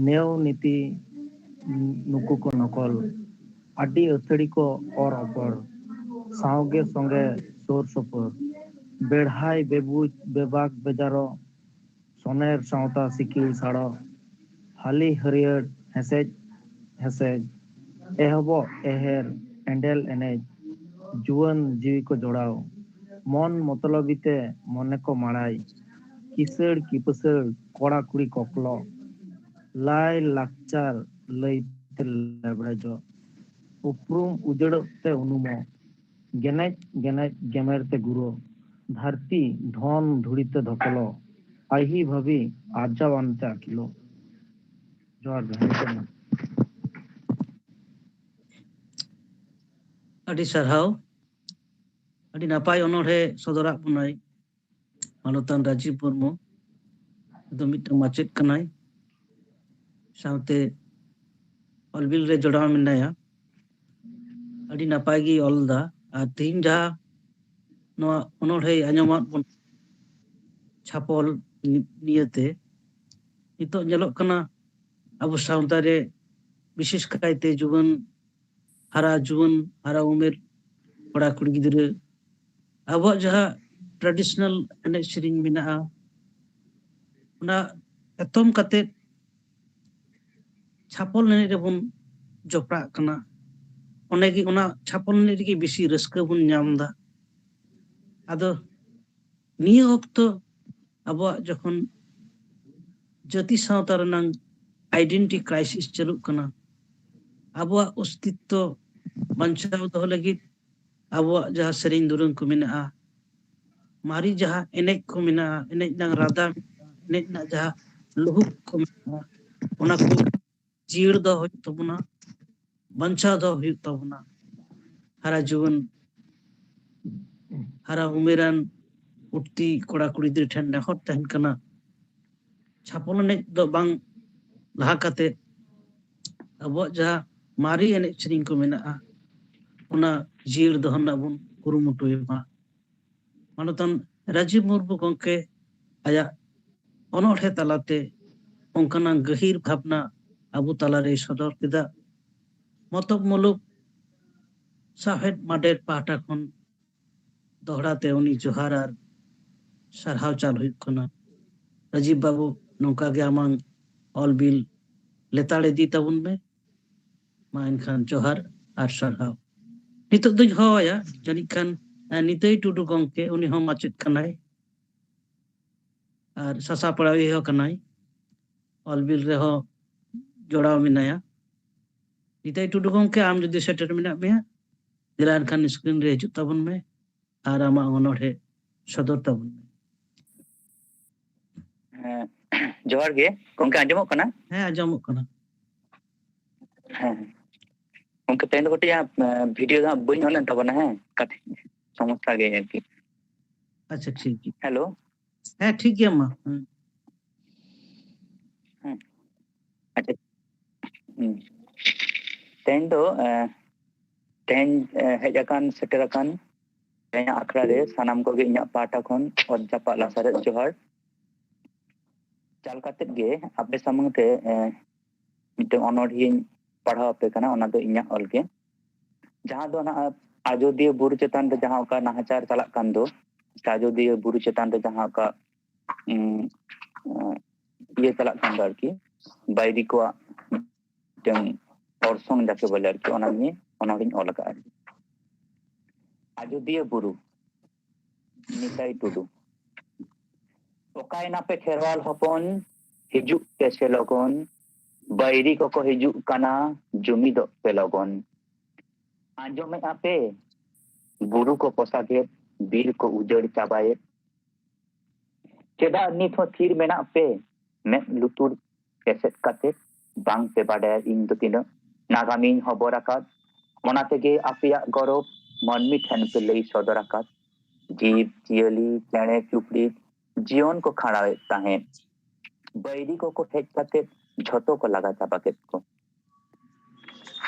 ᱱᱮᱣ ᱱᱤᱛᱤ ᱱᱩᱠᱩ ᱠᱚ ᱱᱚᱠᱚᱞ, ᱟᱹᱰᱤ ᱟᱹᱛᱷᱟᱹᱲᱤ ᱠᱚ ᱚᱨ ᱚᱯᱚᱲ, ᱥᱟᱶᱜᱮ ᱥᱚᱸᱜᱮ ᱥᱩᱨ ᱥᱩᱯᱩᱨ, ᱵᱮᱲᱦᱟᱭ ᱵᱮᱵᱩᱡ ᱵᱮᱵᱟᱠ ᱵᱮᱡᱟᱨᱚᱜ, ᱥᱚᱱᱮᱨ ᱥᱟᱶᱛᱟ ᱥᱤᱠᱤᱲ ᱥᱟᱲᱚᱜ, ᱦᱟᱹᱞᱤ ᱦᱟᱹᱨᱭᱟᱹᱲ ᱦᱮᱸᱥᱮᱡ ᱦᱮᱸᱥᱮᱡ, ᱮᱦᱚᱵᱚᱜ ᱮᱦᱮᱨ, ᱮᱸᱰᱮᱞ ᱮᱱᱮᱡ, ᱡᱩᱣᱟᱹᱱ ᱡᱤᱣᱤ ᱠᱚ ᱡᱚᱲᱟᱣ, ᱢᱚᱱ ᱢᱚᱛᱞᱚᱵᱤ ᱛᱮ ᱢᱚᱱᱮ ᱠᱚ ᱢᱟᱲᱟᱭ, ᱠᱤᱥᱟᱹᱲ ᱠᱤᱯᱟᱹᱥᱟᱹᱲ ᱠᱚᱲᱟ ᱠᱩᱲᱤ ᱠᱚᱠᱞᱚ, ᱞᱟᱭ ᱞᱟᱠᱪᱟᱨ ᱞᱟᱹᱭ ᱛᱮ ᱞᱮᱵᱲᱮᱡᱚᱜ, ᱩᱯᱨᱩᱢ ᱩᱡᱟᱹᱲᱚᱜ ᱛᱮ ᱩᱱᱩᱢᱚᱜ, ᱜᱮᱱᱮᱡ ᱜᱮᱱᱮᱡ ᱜᱮᱢᱮᱨ ᱛᱮ ᱜᱩᱨᱚ, ᱫᱷᱟᱹᱨᱛᱤ ᱫᱷᱚᱱ ᱫᱷᱩᱲᱤ ᱛᱮ ᱫᱷᱚᱠᱞᱚ, ᱟᱭᱦᱤ ᱵᱷᱟᱵᱤ ᱟᱨᱡᱟᱣᱟᱱ ᱛᱮ ᱟᱹᱠᱤᱞᱚᱜ᱾ ᱡᱚᱦᱟᱨ ᱜᱮ᱾ ᱟᱹᱰᱤ ᱥᱟᱨᱦᱟᱣ᱾ ᱟᱹᱰᱤ ᱱᱟᱯᱟᱭ ᱚᱱᱚᱬᱦᱮ ᱥᱚᱫᱚᱨᱟᱜ ᱵᱚᱱᱟᱭ ᱢᱟᱱᱚᱛᱟᱱ ᱨᱟᱡᱤᱵ ᱢᱩᱨᱢᱩ᱾ ᱫᱚ ᱢᱤᱫᱴᱟᱝ ᱢᱟᱪᱮᱫ ᱠᱟᱱᱟᱭ, ᱥᱟᱶᱛᱮ ᱚᱞᱵᱤᱞ ᱨᱮ ᱡᱚᱲᱟᱣ ᱢᱮᱱᱟᱭᱟ᱾ ᱟᱹᱰᱤ ᱱᱟᱯᱟᱭ ᱜᱮᱭ ᱚᱞ ᱮᱫᱟ᱾ ᱟᱨ ᱛᱮᱦᱮᱧ ᱡᱟᱦᱟᱸ ᱱᱚᱣᱟ ᱚᱱᱚᱬᱦᱮᱭ ᱟᱸᱡᱚᱢᱟᱫ ᱵᱚᱱ ᱪᱷᱟᱯᱚᱞ ᱱᱤ-, ᱱᱤᱭᱟᱹᱛᱮ, ᱱᱤᱛᱚᱜ ᱧᱮᱞᱚᱜ ᱠᱟᱱᱟ ᱟᱵᱚ ᱥᱟᱶᱛᱟ ᱨᱮ ᱵᱤᱥᱮᱥ ᱠᱟᱭᱛᱮ ᱡᱩᱣᱟᱹᱱ, ᱦᱟᱨᱟ ᱡᱩᱣᱟᱹᱱ, ᱦᱟᱨᱟ ᱩᱢᱮᱨ ᱠᱚᱲᱟ ᱠᱩᱲᱤ ᱜᱤᱫᱽᱨᱟᱹ ᱟᱵᱚᱣᱟᱜ ᱡᱟᱦᱟᱸ traditional ᱮᱱᱮᱡ ᱥᱮᱨᱮᱧ ᱢᱮᱱᱟᱜᱼᱟ, ᱚᱱᱟ ᱮᱛᱚᱢ ᱠᱟᱛᱮ ᱪᱷᱟᱯᱚᱞ ᱮᱱᱮᱡ ᱨᱮᱵᱚᱱ ᱡᱚᱯᱲᱟᱜ ᱠᱟᱱᱟ᱾ ᱚᱱᱮ ᱜᱮ ᱚᱱᱟ ᱪᱷᱟᱯᱚᱞ ᱮᱱᱮᱡ ᱨᱮᱜᱮ ᱵᱮᱥᱤ ᱨᱟᱹᱥᱠᱟᱹ ᱵᱚᱱ ᱧᱟᱢ ᱮᱫᱟ᱾ ᱟᱫᱚ ᱱᱤᱭᱟᱹ ᱚᱠᱛᱚ ᱟᱵᱚᱣᱟᱜ ᱡᱚᱠᱷᱚᱱ ᱡᱟᱹᱛᱤ ᱥᱟᱶᱛᱟ ᱨᱮᱱᱟᱝ identity crisis ᱪᱟᱹᱞᱩᱜ ᱠᱟᱱᱟ, ᱟᱵᱚᱣᱟᱜ ᱚᱥᱛᱤᱛᱛᱚ ᱵᱟᱧᱪᱟᱣ ᱫᱚᱦᱚ ᱞᱟᱹᱜᱤᱫ ᱟᱵᱚᱣᱟᱜ ᱡᱟᱦᱟᱸ ᱥᱮᱨᱮᱧ ᱫᱩᱨᱟᱹᱝ ᱠᱚ ᱢᱮᱱᱟᱜᱼᱟ, ᱢᱟᱨᱮ ᱡᱟᱦᱟᱸ ᱮᱱᱮᱡ ᱠᱚ ᱢᱮᱱᱟᱜᱼᱟ, ᱮᱱᱮᱡ ᱨᱮᱱᱟᱜ ᱨᱟᱫᱟ ᱢᱮᱱᱟᱜᱼᱟ, ᱮᱱᱮᱡ ᱨᱮᱱᱟᱜ ᱡᱟᱦᱟᱸ ᱞᱩᱦᱩᱠ ᱠᱚ ᱢᱮᱱᱟᱜᱼᱟ, ᱚᱱᱟ ᱠᱚ ᱡᱤᱭᱟᱹᱲ ᱫᱚᱦᱚ ᱦᱩᱭᱩᱜ ᱛᱟᱵᱚᱱᱟ, ᱵᱟᱧᱪᱟᱣ ᱫᱚᱦᱚ ᱦᱩᱭᱩᱜ ᱛᱟᱵᱚᱱᱟ᱾ ᱦᱟᱨᱟ ᱡᱩᱣᱟᱹᱱ, ᱦᱟᱨᱟ ᱩᱢᱮᱨᱟᱱ ᱩᱴᱷᱛᱤ ᱠᱚᱲᱟ ᱠᱩᱲᱤ ᱜᱤᱫᱽᱨᱟᱹ ᱴᱷᱮᱱ ᱱᱮᱦᱚᱨ ᱛᱟᱦᱮᱱ ᱠᱟᱱᱟ, ᱪᱷᱟᱯᱚᱞ ᱮᱱᱮᱡ ᱫᱚ ᱵᱟᱝ ᱞᱟᱦᱟ ᱠᱟᱛᱮ ᱟᱵᱚᱣᱟᱜ ᱡᱟᱦᱟᱸ ᱢᱟᱨᱮ ᱮᱱᱮᱡ ᱥᱮᱨᱮᱧ ᱠᱚ ᱢᱮᱱᱟᱜᱼᱟ, ᱚᱱᱟ ᱡᱤᱭᱟᱹᱲ ᱫᱚᱦᱚ ᱨᱮᱱᱟᱜ ᱵᱚᱱ ᱠᱩᱨᱩᱢᱩᱴᱩᱭ ᱢᱟ᱾ ᱢᱟᱱᱚᱛᱟᱱ ᱨᱟᱡᱤᱵ ᱢᱩᱨᱢᱩ ᱜᱚᱢᱠᱮ ᱟᱭᱟᱜ ᱚᱱᱚᱬᱦᱮ ᱛᱟᱞᱟᱛᱮ ᱚᱱᱠᱟᱱᱟᱜ ᱜᱟᱹᱦᱤᱨ ᱵᱷᱟᱵᱽᱱᱟ ᱟᱵᱚ ᱛᱟᱞᱟᱨᱮᱭ ᱥᱚᱫᱚᱨ ᱠᱮᱫᱟ᱾ ᱢᱚᱛᱚᱵ ᱢᱩᱞᱩᱠ ᱥᱟᱶᱦᱮᱫ ᱢᱟᱰᱮᱨ ᱯᱟᱦᱴᱟ ᱠᱷᱚᱱ ᱫᱚᱦᱲᱟ ᱛᱮ ᱩᱱᱤ ᱡᱚᱦᱟᱨ ᱟᱨ ᱥᱟᱨᱦᱟᱣ ᱪᱟᱞ ᱦᱩᱭᱩᱜ ᱠᱟᱱᱟ᱾ ᱨᱟᱡᱤᱵ ᱵᱟᱹᱵᱩ, ᱱᱚᱝᱠᱟ ᱜᱮ ᱟᱢᱟᱝ ᱚᱞ ᱵᱤᱞ ᱞᱮᱛᱟᱲ ᱤᱫᱤ ᱛᱟᱵᱚᱱ ᱢᱮ᱾ ᱢᱟ ᱮᱱᱠᱷᱟᱱ ᱡᱚᱦᱟᱨ ᱟᱨ ᱥᱟᱨᱦᱟᱣ᱾ ᱱᱤᱛᱚᱜ ᱫᱚᱧ ᱦᱚᱦᱚᱣᱟᱭᱟ, ᱡᱟᱹᱱᱤᱡ ᱠᱷᱟᱱ, ᱮ, ᱱᱤᱛᱟᱹᱭ ᱴᱩᱰᱩ ᱜᱚᱢᱠᱮ, ᱩᱱᱤ ᱦᱚᱸ ᱢᱟᱪᱮᱫ ᱠᱟᱱᱟᱭ ᱟᱨ ᱥᱟᱥᱟᱯᱲᱟᱣᱤᱡ ᱦᱚᱸ ᱠᱟᱱᱟᱭ, ᱚᱞ ᱵᱤᱞ ᱨᱮᱦᱚᱸ ᱡᱚᱲᱟᱣ ᱢᱮᱱᱟᱭᱟ᱾ ᱱᱤᱛᱟᱹᱭ ᱴᱩᱰᱩ ᱜᱚᱢᱠᱮ, ᱟᱢ ᱡᱩᱫᱤ ᱥᱮᱴᱮᱨ ᱢᱮᱱᱟᱜ ᱢᱮᱭᱟ, ᱫᱮᱞᱟ ᱮᱱᱠᱷᱟᱱ screen ᱨᱮ ᱦᱤᱡᱩᱜ ᱛᱟᱵᱚᱱ ᱢᱮ ᱟᱨ ᱟᱢᱟᱜ ᱚᱱᱚᱬᱦᱮ ᱥᱚᱫᱚᱨ ᱛᱟᱵᱚᱱ ᱢᱮ᱾ ᱦᱮᱸ, ᱡᱚᱦᱟᱨ ᱜᱮ ᱜᱚᱢᱠᱮ, ᱟᱸᱡᱚᱢᱚᱜ ᱠᱟᱱᱟ? ᱦᱮᱸ, ᱟᱸᱡᱚᱢᱚᱜ ᱠᱟᱱᱟ᱾ ᱦᱮᱸ ᱜᱚᱢᱠᱮ, ᱛᱮᱦᱮᱧ ᱫᱚ ᱠᱟᱹᱴᱤᱡ ᱦᱟᱸᱜ ᱵᱷᱤᱰᱤᱭᱳ ᱫᱚ ᱦᱟᱸᱜ ᱵᱟᱹᱧ ᱚᱱ ᱞᱮᱱ ᱛᱟᱵᱚᱱᱟ᱾ ᱦᱮᱸ, ᱠᱟᱹᱴᱤᱡ ᱥᱚᱢᱚᱥᱥᱟ ᱜᱮ ᱟᱨᱠᱤ᱾ ᱟᱪᱪᱷᱟ, ᱴᱷᱤᱠ ᱜᱮᱭᱟ᱾ ᱦᱮᱞᱳ᱾ ᱦᱮᱸ, ᱴᱷᱤᱠ ᱜᱮᱭᱟ ᱢᱟ᱾ ᱦᱮᱸ᱾ ᱦᱮᱸ, ᱟᱪᱪᱷᱟ᱾ ᱦᱩᱸ᱾ ᱛᱮᱦᱮᱧ ᱫᱚ ᱮ, ᱛᱮᱦᱮᱧ ᱮ, ᱦᱮᱡ ᱟᱠᱟᱱ, ᱥᱮᱴᱮᱨ ᱟᱠᱟᱱ ᱛᱮᱦᱮᱧᱟᱜ ᱟᱠᱷᱲᱟ ᱨᱮ ᱥᱟᱱᱟᱢ ᱠᱚᱜᱮ ᱤᱧᱟᱹᱜ ᱯᱟᱦᱴᱟ ᱠᱷᱚᱱ ᱚᱛ ᱡᱟᱯᱟᱜ ᱞᱟᱥᱟᱨᱮ ᱡᱚᱦᱟᱨ᱾ ᱪᱟᱞ ᱠᱟᱛᱮᱫ ᱜᱮ ᱟᱯᱮ ᱥᱟᱢᱟᱝ ᱛᱮ ᱮ, ᱢᱤᱫᱴᱟᱝ ᱚᱱᱚᱬᱦᱮᱧ ᱯᱟᱲᱦᱟᱣ ᱟᱯᱮ ᱠᱟᱱᱟ, ᱚᱱᱟ ᱫᱚ ᱤᱧᱟᱹᱜ ᱚᱞ ᱜᱮ᱾ ᱡᱟᱦᱟᱸ ᱫᱚ ᱱᱟᱦᱟᱜ ᱟᱡᱚᱫᱤᱭᱟᱹ ᱵᱩᱨᱩ ᱪᱮᱛᱟᱱ ᱨᱮ ᱡᱟᱦᱟᱸ ᱚᱠᱟ ᱱᱟᱦᱟᱪᱟᱨ ᱪᱟᱞᱟᱜ ᱠᱟᱱ ᱫᱚ, ᱥᱮ ᱟᱡᱚᱫᱤᱭᱟᱹ ᱵᱩᱨᱩ ᱪᱮᱛᱟᱱ ᱨᱮ ᱡᱟᱦᱟᱸ ᱚᱠᱟ ᱩᱸ, ᱩᱸ, ᱤᱭᱟᱹ ᱪᱟᱞᱟᱜ ᱠᱟᱱ ᱫᱚ ᱟᱨᱠᱤ, ᱵᱟᱭᱨᱤ ᱠᱚᱣᱟᱜ ᱢᱤᱫᱴᱟᱝ ᱚᱨᱥᱚᱝ ᱡᱟᱠᱮ ᱵᱚᱞᱮ ᱟᱨᱠᱤ, ᱚᱱᱟ ᱱᱤᱭᱮ ᱚᱱᱚᱬᱦᱮᱧ ᱚᱞ ᱟᱠᱟᱫᱼᱟ ᱟᱨᱠᱤ᱾ ᱟᱡᱚᱫᱤᱭᱟᱹ ᱵᱩᱨᱩ, ᱱᱤᱛᱟᱭ ᱴᱩᱰᱩ᱾ ᱚᱠᱟᱭᱮᱱᱟᱯᱮ ᱠᱷᱮᱨᱣᱟᱞ ᱦᱚᱯᱚᱱ? ᱦᱤᱡᱩᱜ ᱯᱮ ᱥᱮ ᱞᱚᱜᱚᱱ, ᱵᱟᱹᱭᱨᱤ ᱠᱚᱠᱚ ᱦᱤᱡᱩᱜ ᱠᱟᱱᱟ, ᱡᱩᱢᱤᱫᱚᱜ ᱯᱮ ᱞᱚᱜᱚᱱ᱾ ᱟᱸᱡᱚᱢᱮᱫᱼᱟ ᱯᱮ? ᱵᱩᱨᱩ ᱠᱚ ᱯᱚᱥᱟᱜᱮᱫ, ᱵᱤᱨ ᱠᱚ ᱩᱡᱟᱹᱲ ᱪᱟᱵᱟᱭᱮᱫ᱾ ᱪᱮᱫᱟᱜ ᱱᱤᱛ ᱦᱚᱸ ᱛᱷᱤᱨ ᱢᱮᱱᱟᱜ ᱯᱮ? ᱢᱮᱫ ᱞᱩᱛᱩᱨ ᱮᱥᱮᱫ ᱠᱟᱛᱮ ᱵᱟᱝ ᱯᱮ ᱵᱟᱰᱟᱭᱟ ᱤᱧ ᱫᱚ ᱛᱤᱱᱟᱹᱜ ᱱᱟᱜᱟᱢᱤᱧ ᱦᱚᱵᱚᱨ ᱟᱠᱟᱫ᱾ ᱚᱱᱟ ᱛᱮᱜᱮ ᱟᱯᱮᱭᱟᱜ ᱜᱚᱨᱚᱵ ᱢᱟᱹᱱᱢᱤ ᱴᱷᱮᱱ ᱯᱮ ᱞᱟᱹᱭ ᱥᱚᱫᱚᱨ ᱟᱠᱟᱫ᱾ ᱡᱤᱵᱽ ᱡᱤᱭᱟᱹᱞᱤ, ᱪᱮᱬᱮ ᱪᱩᱯᱲᱤ ᱡᱤᱭᱚᱱ ᱠᱚ ᱠᱷᱟᱸᱰᱟᱣᱮᱫ ᱛᱟᱦᱮᱸᱫ᱾ ᱵᱟᱹᱭᱨᱤ ᱠᱚᱠᱚ ᱦᱮᱡ ᱠᱟᱛᱮ ᱡᱷᱚᱛᱚ ᱠᱚ ᱞᱟᱜᱟ ᱪᱟᱵᱟ ᱠᱮᱫ ᱠᱚ᱾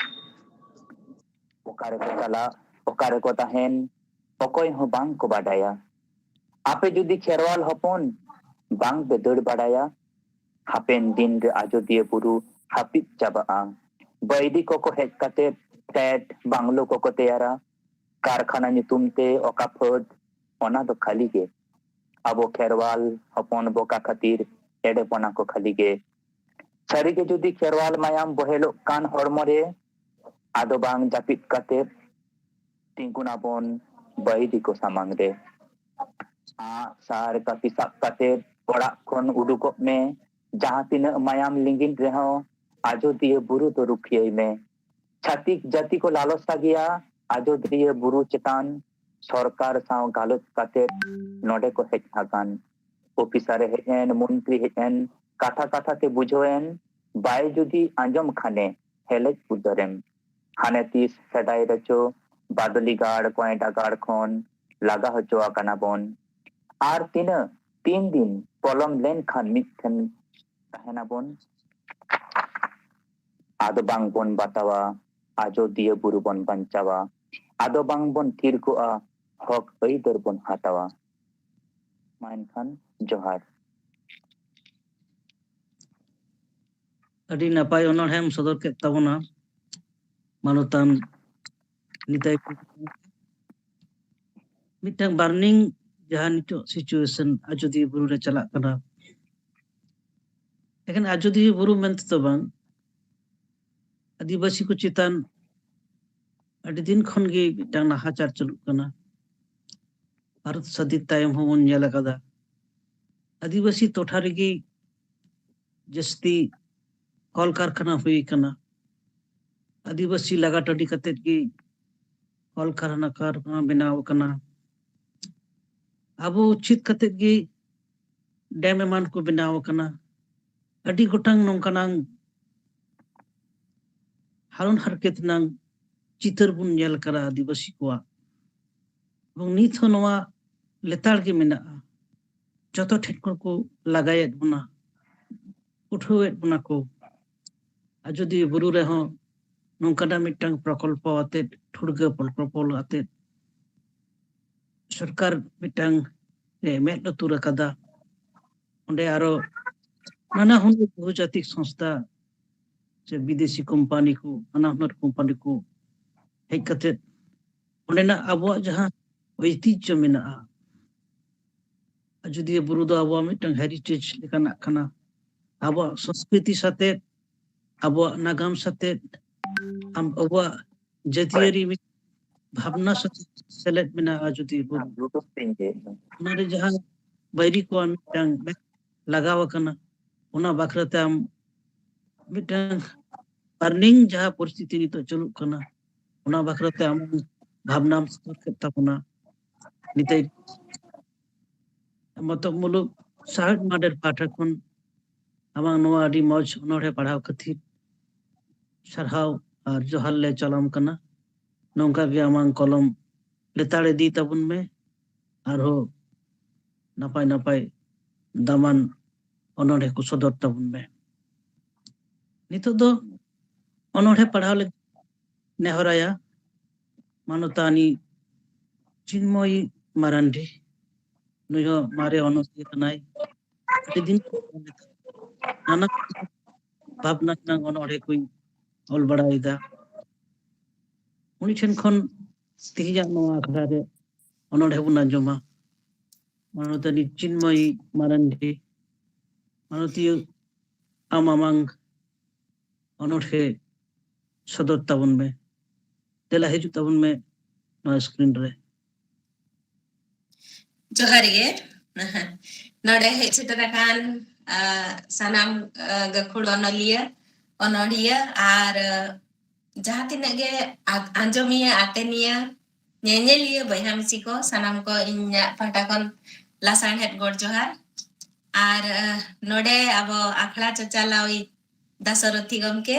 ᱚᱠᱟ ᱨᱮᱠᱚ ᱪᱟᱞᱟᱜ, ᱚᱠᱟ ᱨᱮᱠᱚ ᱛᱟᱦᱮᱱ, ᱚᱠᱚᱭ ᱦᱚᱸ ᱵᱟᱝ ᱠᱚ ᱵᱟᱰᱟᱭᱟ᱾ ᱟᱯᱮ ᱡᱩᱫᱤ ᱠᱷᱮᱨᱣᱟᱞ ᱦᱚᱯᱚᱱ ᱵᱟᱝ ᱯᱮ ᱫᱟᱹᱲ ᱵᱟᱲᱟᱭᱟ, ᱦᱟᱯᱮᱱ ᱫᱤᱱ ᱨᱮ ᱟᱡᱚᱫᱤᱭᱟᱹ ᱵᱩᱨᱩ ᱦᱟᱹᱯᱤᱫ ᱪᱟᱵᱟᱜᱼᱟ᱾ ᱵᱟᱹᱭᱨᱤ ᱠᱚᱠᱚ ᱦᱮᱡ ᱠᱟᱛᱮ ᱯᱷᱮᱰ ᱵᱟᱝᱞᱳ ᱠᱚᱠᱚ ᱛᱮᱭᱟᱨᱟ᱾ ᱠᱟᱨᱠᱷᱟᱱᱟ ᱧᱩᱛᱩᱢ ᱛᱮ ᱚᱠᱟ ᱯᱷᱟᱹᱫ, ᱚᱱᱟ ᱫᱚ ᱠᱷᱟᱹᱞᱤ ᱜᱮ᱾ ᱟᱵᱚ ᱠᱷᱮᱨᱣᱟᱞ ᱦᱚᱯᱚᱱ ᱵᱚᱠᱟ ᱠᱷᱟᱹᱛᱤᱨ ᱮᱲᱮ ᱵᱚᱱᱟ ᱠᱚ ᱠᱷᱟᱹᱞᱤ ᱜᱮ᱾ ᱥᱟᱹᱨᱤ ᱜᱮ ᱡᱩᱫᱤ ᱠᱷᱮᱨᱣᱟᱞ ᱢᱟᱭᱟᱢ ᱵᱚᱦᱮᱞᱚᱜ ᱠᱟᱱ ᱦᱚᱲᱢᱚ ᱨᱮ, ᱟᱫᱚ ᱵᱟᱝ ᱡᱟᱹᱯᱤᱫ ᱠᱟᱛᱮ ᱛᱤᱸᱜᱩᱱᱟᱵᱚᱱ ᱵᱟᱹᱭᱨᱤ ᱠᱚ ᱥᱟᱢᱟᱝ ᱨᱮ᱾ ᱟᱸᱜ ᱥᱟᱨ ᱠᱟᱹᱯᱤ ᱥᱟᱵ ᱠᱟᱛᱮ ᱚᱲᱟᱜ ᱠᱷᱚᱱ ᱩᱰᱩᱠᱚᱜ ᱢᱮ, ᱡᱟᱦᱟᱸ ᱛᱤᱱᱟᱹᱜ ᱢᱟᱭᱟᱢ ᱞᱤᱸᱜᱤᱱ ᱨᱮᱦᱚᱸ ᱟᱡᱚᱫᱤᱭᱟᱹ ᱵᱩᱨᱩ ᱫᱚ ᱨᱩᱠᱷᱤᱭᱟᱹᱭ ᱢᱮ᱾ ᱪᱷᱟᱹᱛᱤᱠ ᱡᱟᱹᱛᱤ ᱠᱚ ᱞᱟᱞᱚᱥᱟ ᱜᱮᱭᱟ ᱟᱡᱚᱫᱤᱭᱟᱹ ᱵᱩᱨᱩ ᱪᱮᱛᱟᱱ, ᱥᱚᱨᱠᱟᱨ ᱥᱟᱶ ᱜᱟᱞᱚᱪ ᱠᱟᱛᱮ ᱱᱚᱰᱮ ᱠᱚ ᱦᱮᱡ ᱟᱠᱟᱱ᱾ ᱚᱯᱷᱤᱥᱟᱨ ᱮ ᱦᱮᱡ ᱮᱱ, ᱢᱚᱱᱛᱨᱤ ᱦᱮᱡ ᱮᱱ, ᱠᱟᱛᱷᱟ ᱠᱟᱛᱷᱟ ᱛᱮ ᱵᱩᱡᱷᱟᱹᱣ ᱮᱱ, ᱵᱟᱭ ᱡᱩᱫᱤ ᱟᱸᱡᱚᱢ ᱠᱷᱟᱱᱮ ᱦᱮᱞᱮᱡ ᱩᱛᱟᱹᱨᱮᱢ᱾ ᱦᱟᱱᱮ ᱛᱤᱥ ᱥᱮᱫᱟᱭ ᱨᱮᱪᱚ ᱵᱟᱫᱚᱞᱤ ᱜᱟᱲ ᱠᱚᱭᱰᱟ ᱜᱟᱲ ᱠᱷᱚᱱ ᱞᱟᱜᱟ ᱦᱚᱪᱚ ᱟᱠᱟᱱᱟ ᱵᱚᱱ᱾ ᱟᱨ ᱛᱤᱱᱟᱹᱜ ᱛᱤᱱ ᱫᱤᱱ ᱯᱚᱞᱚᱢ ᱞᱮᱱᱠᱷᱟᱱ ᱢᱤᱫ ᱴᱷᱮᱱ ᱛᱟᱦᱮᱱᱟᱵᱚᱱ? ᱟᱫᱚ ᱵᱟᱝ ᱵᱚᱱ ᱵᱟᱛᱟᱣᱟ, ᱟᱡᱚᱫᱤᱭᱟᱹ ᱵᱩᱨᱩ ᱵᱚᱱ ᱵᱟᱧᱪᱟᱣᱟ᱾ ᱟᱫᱚ ᱵᱟᱝ ᱵᱚᱱ ᱛᱷᱤᱨ ᱠᱚᱜᱼᱟ, ᱦᱚᱠ ᱟᱹᱭᱫᱟᱹᱨ ᱵᱚᱱ ᱦᱟᱛᱟᱣᱟ᱾ ᱢᱟ ᱮᱱᱠᱷᱟᱱ ᱡᱚᱦᱟᱨ᱾ ᱟᱹᱰᱤ ᱱᱟᱯᱟᱭ ᱚᱱᱚᱬᱦᱮᱢ ᱥᱚᱫᱚᱨ ᱠᱮᱫ ᱛᱟᱵᱚᱱᱟ ᱢᱟᱱᱚᱛᱟᱱ ᱱᱤᱛᱟᱭ᱾ ᱢᱤᱫᱴᱟᱝ ᱵᱟᱨᱱᱤᱝ ᱡᱟᱦᱟᱸ ᱱᱤᱛᱚᱜ ᱥᱤᱪᱩᱭᱮᱥᱚᱱ ᱟᱡᱚᱫᱤᱭᱟᱹ ᱵᱩᱨᱩ ᱨᱮ ᱪᱟᱞᱟᱜ ᱠᱟᱱᱟ, ᱮᱠᱷᱮᱱ ᱟᱡᱚᱫᱤᱭᱟᱹ ᱵᱩᱨᱩ ᱢᱮᱱᱛᱮ ᱫᱚ ᱵᱟᱝ, ᱟᱹᱫᱤᱵᱟᱹᱥᱤ ᱠᱚ ᱪᱮᱛᱟᱱ ᱟᱹᱰᱤ ᱫᱤᱱ ᱠᱷᱚᱱ ᱜᱮ ᱢᱤᱫᱴᱟᱝ ᱱᱟᱦᱟᱪᱟᱨ ᱪᱟᱹᱞᱩᱜ ᱠᱟᱱᱟ᱾ ᱵᱷᱟᱨᱚᱛ ᱥᱟᱹᱫᱷᱤᱱ ᱛᱟᱭᱚᱢ ᱦᱚᱸᱵᱚᱱ ᱧᱮᱞ ᱟᱠᱟᱫᱟ, ᱟᱹᱫᱤᱵᱟᱹᱥᱤ ᱴᱚᱴᱷᱟ ᱨᱮᱜᱮ ᱡᱟᱹᱥᱛᱤ ᱠᱚᱞᱠᱟᱨᱠᱷᱟᱱᱟ ᱦᱩᱭ ᱟᱠᱟᱱᱟ᱾ ᱟᱹᱫᱤᱵᱟᱹᱥᱤ ᱞᱟᱜᱟ ᱴᱟᱺᱰᱤ ᱠᱟᱛᱮᱫ ᱜᱮ ᱠᱚᱞᱠᱟᱨᱠᱷᱟᱱᱟ ᱠᱟᱨᱠᱷᱟᱱᱟ ᱵᱮᱱᱟᱣ ᱟᱠᱟᱱᱟ᱾ ᱟᱵᱚ ᱩᱪᱪᱷᱮᱫ ᱠᱟᱛᱮᱫ ᱜᱮ ᱰᱮᱢ ᱮᱢᱟᱱ ᱠᱚ ᱵᱮᱱᱟᱣ ᱟᱠᱟᱱᱟ᱾ ᱟᱹᱰᱤ ᱜᱚᱴᱟᱝ ᱱᱚᱝᱠᱟᱱᱟᱝ ᱦᱟᱨᱚᱱ ᱦᱟᱨᱠᱮᱛ ᱨᱮᱱᱟᱝ ᱪᱤᱛᱟᱹᱨ ᱵᱚᱱ ᱧᱮᱞ ᱟᱠᱟᱫᱟ ᱟᱹᱫᱤᱵᱟᱹᱥᱤ ᱠᱚᱣᱟᱜ᱾ ᱮᱵᱚᱝ ᱱᱤᱛ ᱦᱚᱸ ᱱᱚᱣᱟ ᱞᱮᱛᱟᱲ ᱜᱮ ᱢᱮᱱᱟᱜᱼᱟ᱾ ᱡᱚᱛᱚ ᱴᱷᱮᱱ ᱠᱷᱚᱱ ᱠᱚ ᱞᱟᱜᱟᱭᱮᱫ ᱵᱚᱱᱟ, ᱩᱴᱷᱟᱹᱣᱮᱫ ᱵᱚᱱᱟ ᱠᱚ᱾ ᱟᱡᱚᱫᱤᱭᱟᱹ ᱵᱩᱨᱩ ᱨᱮᱦᱚᱸ ᱱᱚᱝᱠᱟᱱᱟᱜ ᱢᱤᱫᱴᱟᱝ ᱯᱨᱚᱠᱚᱞᱯᱚ ᱟᱛᱮᱫ, ᱴᱷᱩᱲᱜᱟᱹ ᱯᱨᱚᱠᱚᱞᱯᱚ ᱟᱛᱮᱫ ᱥᱚᱨᱠᱟᱨ ᱢᱤᱫᱴᱟᱝ ᱮ ᱢᱮᱫ ᱞᱩᱛᱩᱨ ᱟᱠᱟᱫᱟ᱾ ᱚᱸᱰᱮ ᱟᱨᱚ ᱱᱟᱱᱟ ᱦᱩᱱᱟᱹᱨ ᱵᱚᱦᱩᱡᱟᱛᱤᱠ ᱥᱚᱝᱥᱛᱷᱟ ᱥᱮ ᱵᱤᱫᱮᱥᱤ ᱠᱳᱢᱯᱟᱱᱤ ᱠᱚ, ᱱᱟᱱᱟ ᱦᱩᱱᱟᱹᱨ ᱠᱳᱢᱯᱟᱱᱤ ᱠᱚ ᱦᱮᱡ ᱠᱟᱛᱮᱫ ᱚᱸᱰᱮᱱᱟᱜ ᱟᱵᱚᱣᱟᱜ ᱡᱟᱦᱟᱸ ᱳᱭᱛᱤᱡᱽᱡᱚ ᱢᱮᱱᱟᱜᱼᱟ, ᱟᱡᱚᱫᱤᱭᱟᱹ ᱵᱩᱨᱩ ᱫᱚ ᱟᱵᱚᱣᱟᱜ ᱢᱤᱫᱴᱟᱝ ᱦᱮᱨᱤᱴᱮᱡᱽ ᱞᱮᱠᱟᱱᱟᱜ ᱠᱟᱱᱟ᱾ ᱟᱵᱚᱣᱟᱜ ᱥᱚᱸᱥᱠᱨᱤᱛᱤ ᱥᱟᱛᱮᱫ, ᱟᱵᱚᱣᱟᱜ ᱱᱟᱜᱟᱢ ᱥᱟᱛᱮᱫ, ᱟᱢ ᱟᱵᱚᱣᱟᱜ ᱡᱟᱹᱛᱤᱭᱟᱹᱨᱤ ᱢᱤᱫ ᱵᱷᱟᱵᱽᱱᱟ ᱥᱟᱛᱮ ᱥᱮᱞᱮᱫ ᱢᱮᱱᱟᱜᱼᱟ, ᱡᱩᱫᱤ ᱵᱚᱱ ᱚᱱᱟᱨᱮ ᱡᱟᱦᱟᱸ ᱵᱟᱹᱭᱨᱤ ᱠᱚᱣᱟᱜ ᱢᱤᱫᱴᱟᱝ ᱞᱟᱜᱟᱣ ᱟᱠᱟᱱᱟ, ᱚᱱᱟ ᱵᱟᱠᱷᱨᱟᱛᱮ ᱟᱢ ᱢᱤᱫᱴᱟᱝ ᱵᱟᱨᱱᱤᱝ ᱡᱟᱦᱟᱸ ᱯᱚᱨᱤᱥᱛᱷᱤᱛᱤ ᱱᱤᱛᱚᱜ ᱪᱟᱹᱞᱩᱜ ᱠᱟᱱᱟ, ᱚᱱᱟ ᱵᱟᱠᱷᱨᱟᱛᱮ ᱟᱢ ᱵᱷᱟᱵᱽᱱᱟᱢ ᱥᱚᱫᱚᱨ ᱠᱮᱫ ᱛᱟᱵᱚᱱᱟ᱾ ᱱᱤᱛᱚᱜ ᱢᱚᱛᱚᱵ ᱢᱩᱞᱩᱠ ᱥᱟᱶᱦᱮᱫ ᱢᱟᱰᱮᱨ ᱯᱟᱦᱴᱟ ᱠᱷᱚᱱ ᱟᱢᱟᱜ ᱱᱚᱣᱟ ᱟᱹᱰᱤ ᱢᱚᱡᱽ ᱚᱱᱚᱬᱦᱮ ᱯᱟᱲᱦᱟᱣ ᱠᱷᱟᱹᱛᱤᱨ ᱥᱟᱨᱦᱟᱣ ᱟᱨ ᱡᱚᱦᱟᱨ ᱞᱮ ᱪᱟᱞᱟᱢ ᱠᱟᱱᱟ᱾ ᱱᱚᱝᱠᱟ ᱜᱮ ᱟᱢᱟᱝ ᱠᱚᱞᱚᱢ ᱞᱮᱛᱟᱲ ᱤᱫᱤ ᱛᱟᱵᱚᱱ ᱢᱮ, ᱟᱨᱦᱚᱸ ᱱᱟᱯᱟᱭ ᱱᱟᱯᱟᱭ ᱫᱟᱢᱟᱱ ᱚᱱᱚᱬᱦᱮ ᱠᱚ ᱥᱚᱫᱚᱨ ᱛᱟᱵᱚᱱ ᱢᱮ᱾ ᱱᱤᱛᱚᱜ ᱫᱚ ᱚᱱᱚᱬᱦᱮ ᱯᱟᱲᱦᱟᱣ ᱞᱟᱹᱜᱤᱫ ᱱᱮᱦᱚᱨᱟᱭᱟ ᱢᱟᱱᱚᱛᱟᱱᱤ ᱪᱤᱱᱢᱚᱭᱤ ᱢᱟᱨᱟᱱᱰᱤ᱾ ᱱᱩᱭ ᱦᱚᱸ ᱢᱟᱨᱮ ᱚᱱᱚᱬᱦᱤᱭᱟᱹ ᱠᱟᱱᱟᱭ᱾ ᱟᱹᱰᱤ ᱫᱤᱱ ᱠᱷᱚᱱ ᱱᱟᱱᱟ ᱵᱷᱟᱵᱽᱱᱟ ᱨᱮᱱᱟᱜ ᱚᱱᱚᱬᱦᱮ ᱠᱚᱧ ᱚᱞ ᱵᱟᱲᱟᱭᱮᱫᱟ᱾ ᱩᱱᱤ ᱴᱷᱮᱱ ᱠᱷᱚᱱ ᱛᱮᱦᱮᱧᱟᱜ ᱱᱚᱣᱟ ᱟᱠᱷᱲᱟ ᱨᱮ ᱚᱱᱚᱬᱦᱮ ᱵᱚᱱ ᱟᱸᱡᱚᱢᱟ᱾ ᱢᱟᱱᱚᱛᱟᱱᱤ ᱪᱤᱱᱢᱚᱭᱤ ᱢᱟᱨᱟᱱᱰᱤ, ᱢᱟᱱᱚᱛᱤᱭᱟᱹ, ᱟᱢ ᱟᱢᱟᱝ ᱚᱱᱚᱬᱦᱮ ᱥᱚᱫᱚᱨ ᱛᱟᱵᱚᱱ ᱢᱮ᱾ ᱫᱮᱞᱟ ᱦᱤᱡᱩᱜ ᱛᱟᱵᱚᱱ ᱢᱮ ᱱᱚᱣᱟ ᱥᱠᱨᱤᱱ ᱨᱮ᱾ ᱡᱚᱦᱟᱨ ᱜᱮ᱾ ᱱᱚᱰᱮ ᱦᱮᱡ ᱥᱮᱴᱮᱨ ᱟᱠᱟᱱ, ᱟ, ᱥᱟᱱᱟᱢ, ᱟ, ᱜᱟᱹᱠᱷᱩᱲ ᱚᱱᱚᱞᱤᱭᱟᱹ, ᱚᱱᱚᱲᱦᱤᱭᱟᱹ ᱟᱨ, ᱟ, ᱡᱟᱦᱟᱸ ᱛᱤᱱᱟᱹᱜ ᱜᱮ ᱟ-, ᱟᱸᱡᱚᱢᱤᱭᱟᱹ, ᱟᱛᱮᱱᱤᱭᱟᱹ, ᱧᱮᱧᱮᱞᱤᱭᱟᱹ ᱵᱚᱭᱦᱟ ᱢᱤᱥᱤ ᱠᱚ, ᱥᱟᱱᱟᱢ ᱠᱚ ᱤᱧᱟᱹᱜ ᱯᱟᱦᱴᱟ ᱠᱷᱚᱱ ᱞᱟᱥᱟᱲᱦᱮᱫ ᱜᱚᱰ ᱡᱚᱦᱟᱨ᱾ ᱟᱨ, ᱟ, ᱱᱚᱰᱮ ᱟᱵᱚ ᱟᱠᱷᱲᱟ ᱪᱟᱪᱟᱞᱟᱣᱤᱡ ᱫᱟᱥᱚᱨᱚᱛᱷᱤ ᱜᱚᱢᱠᱮ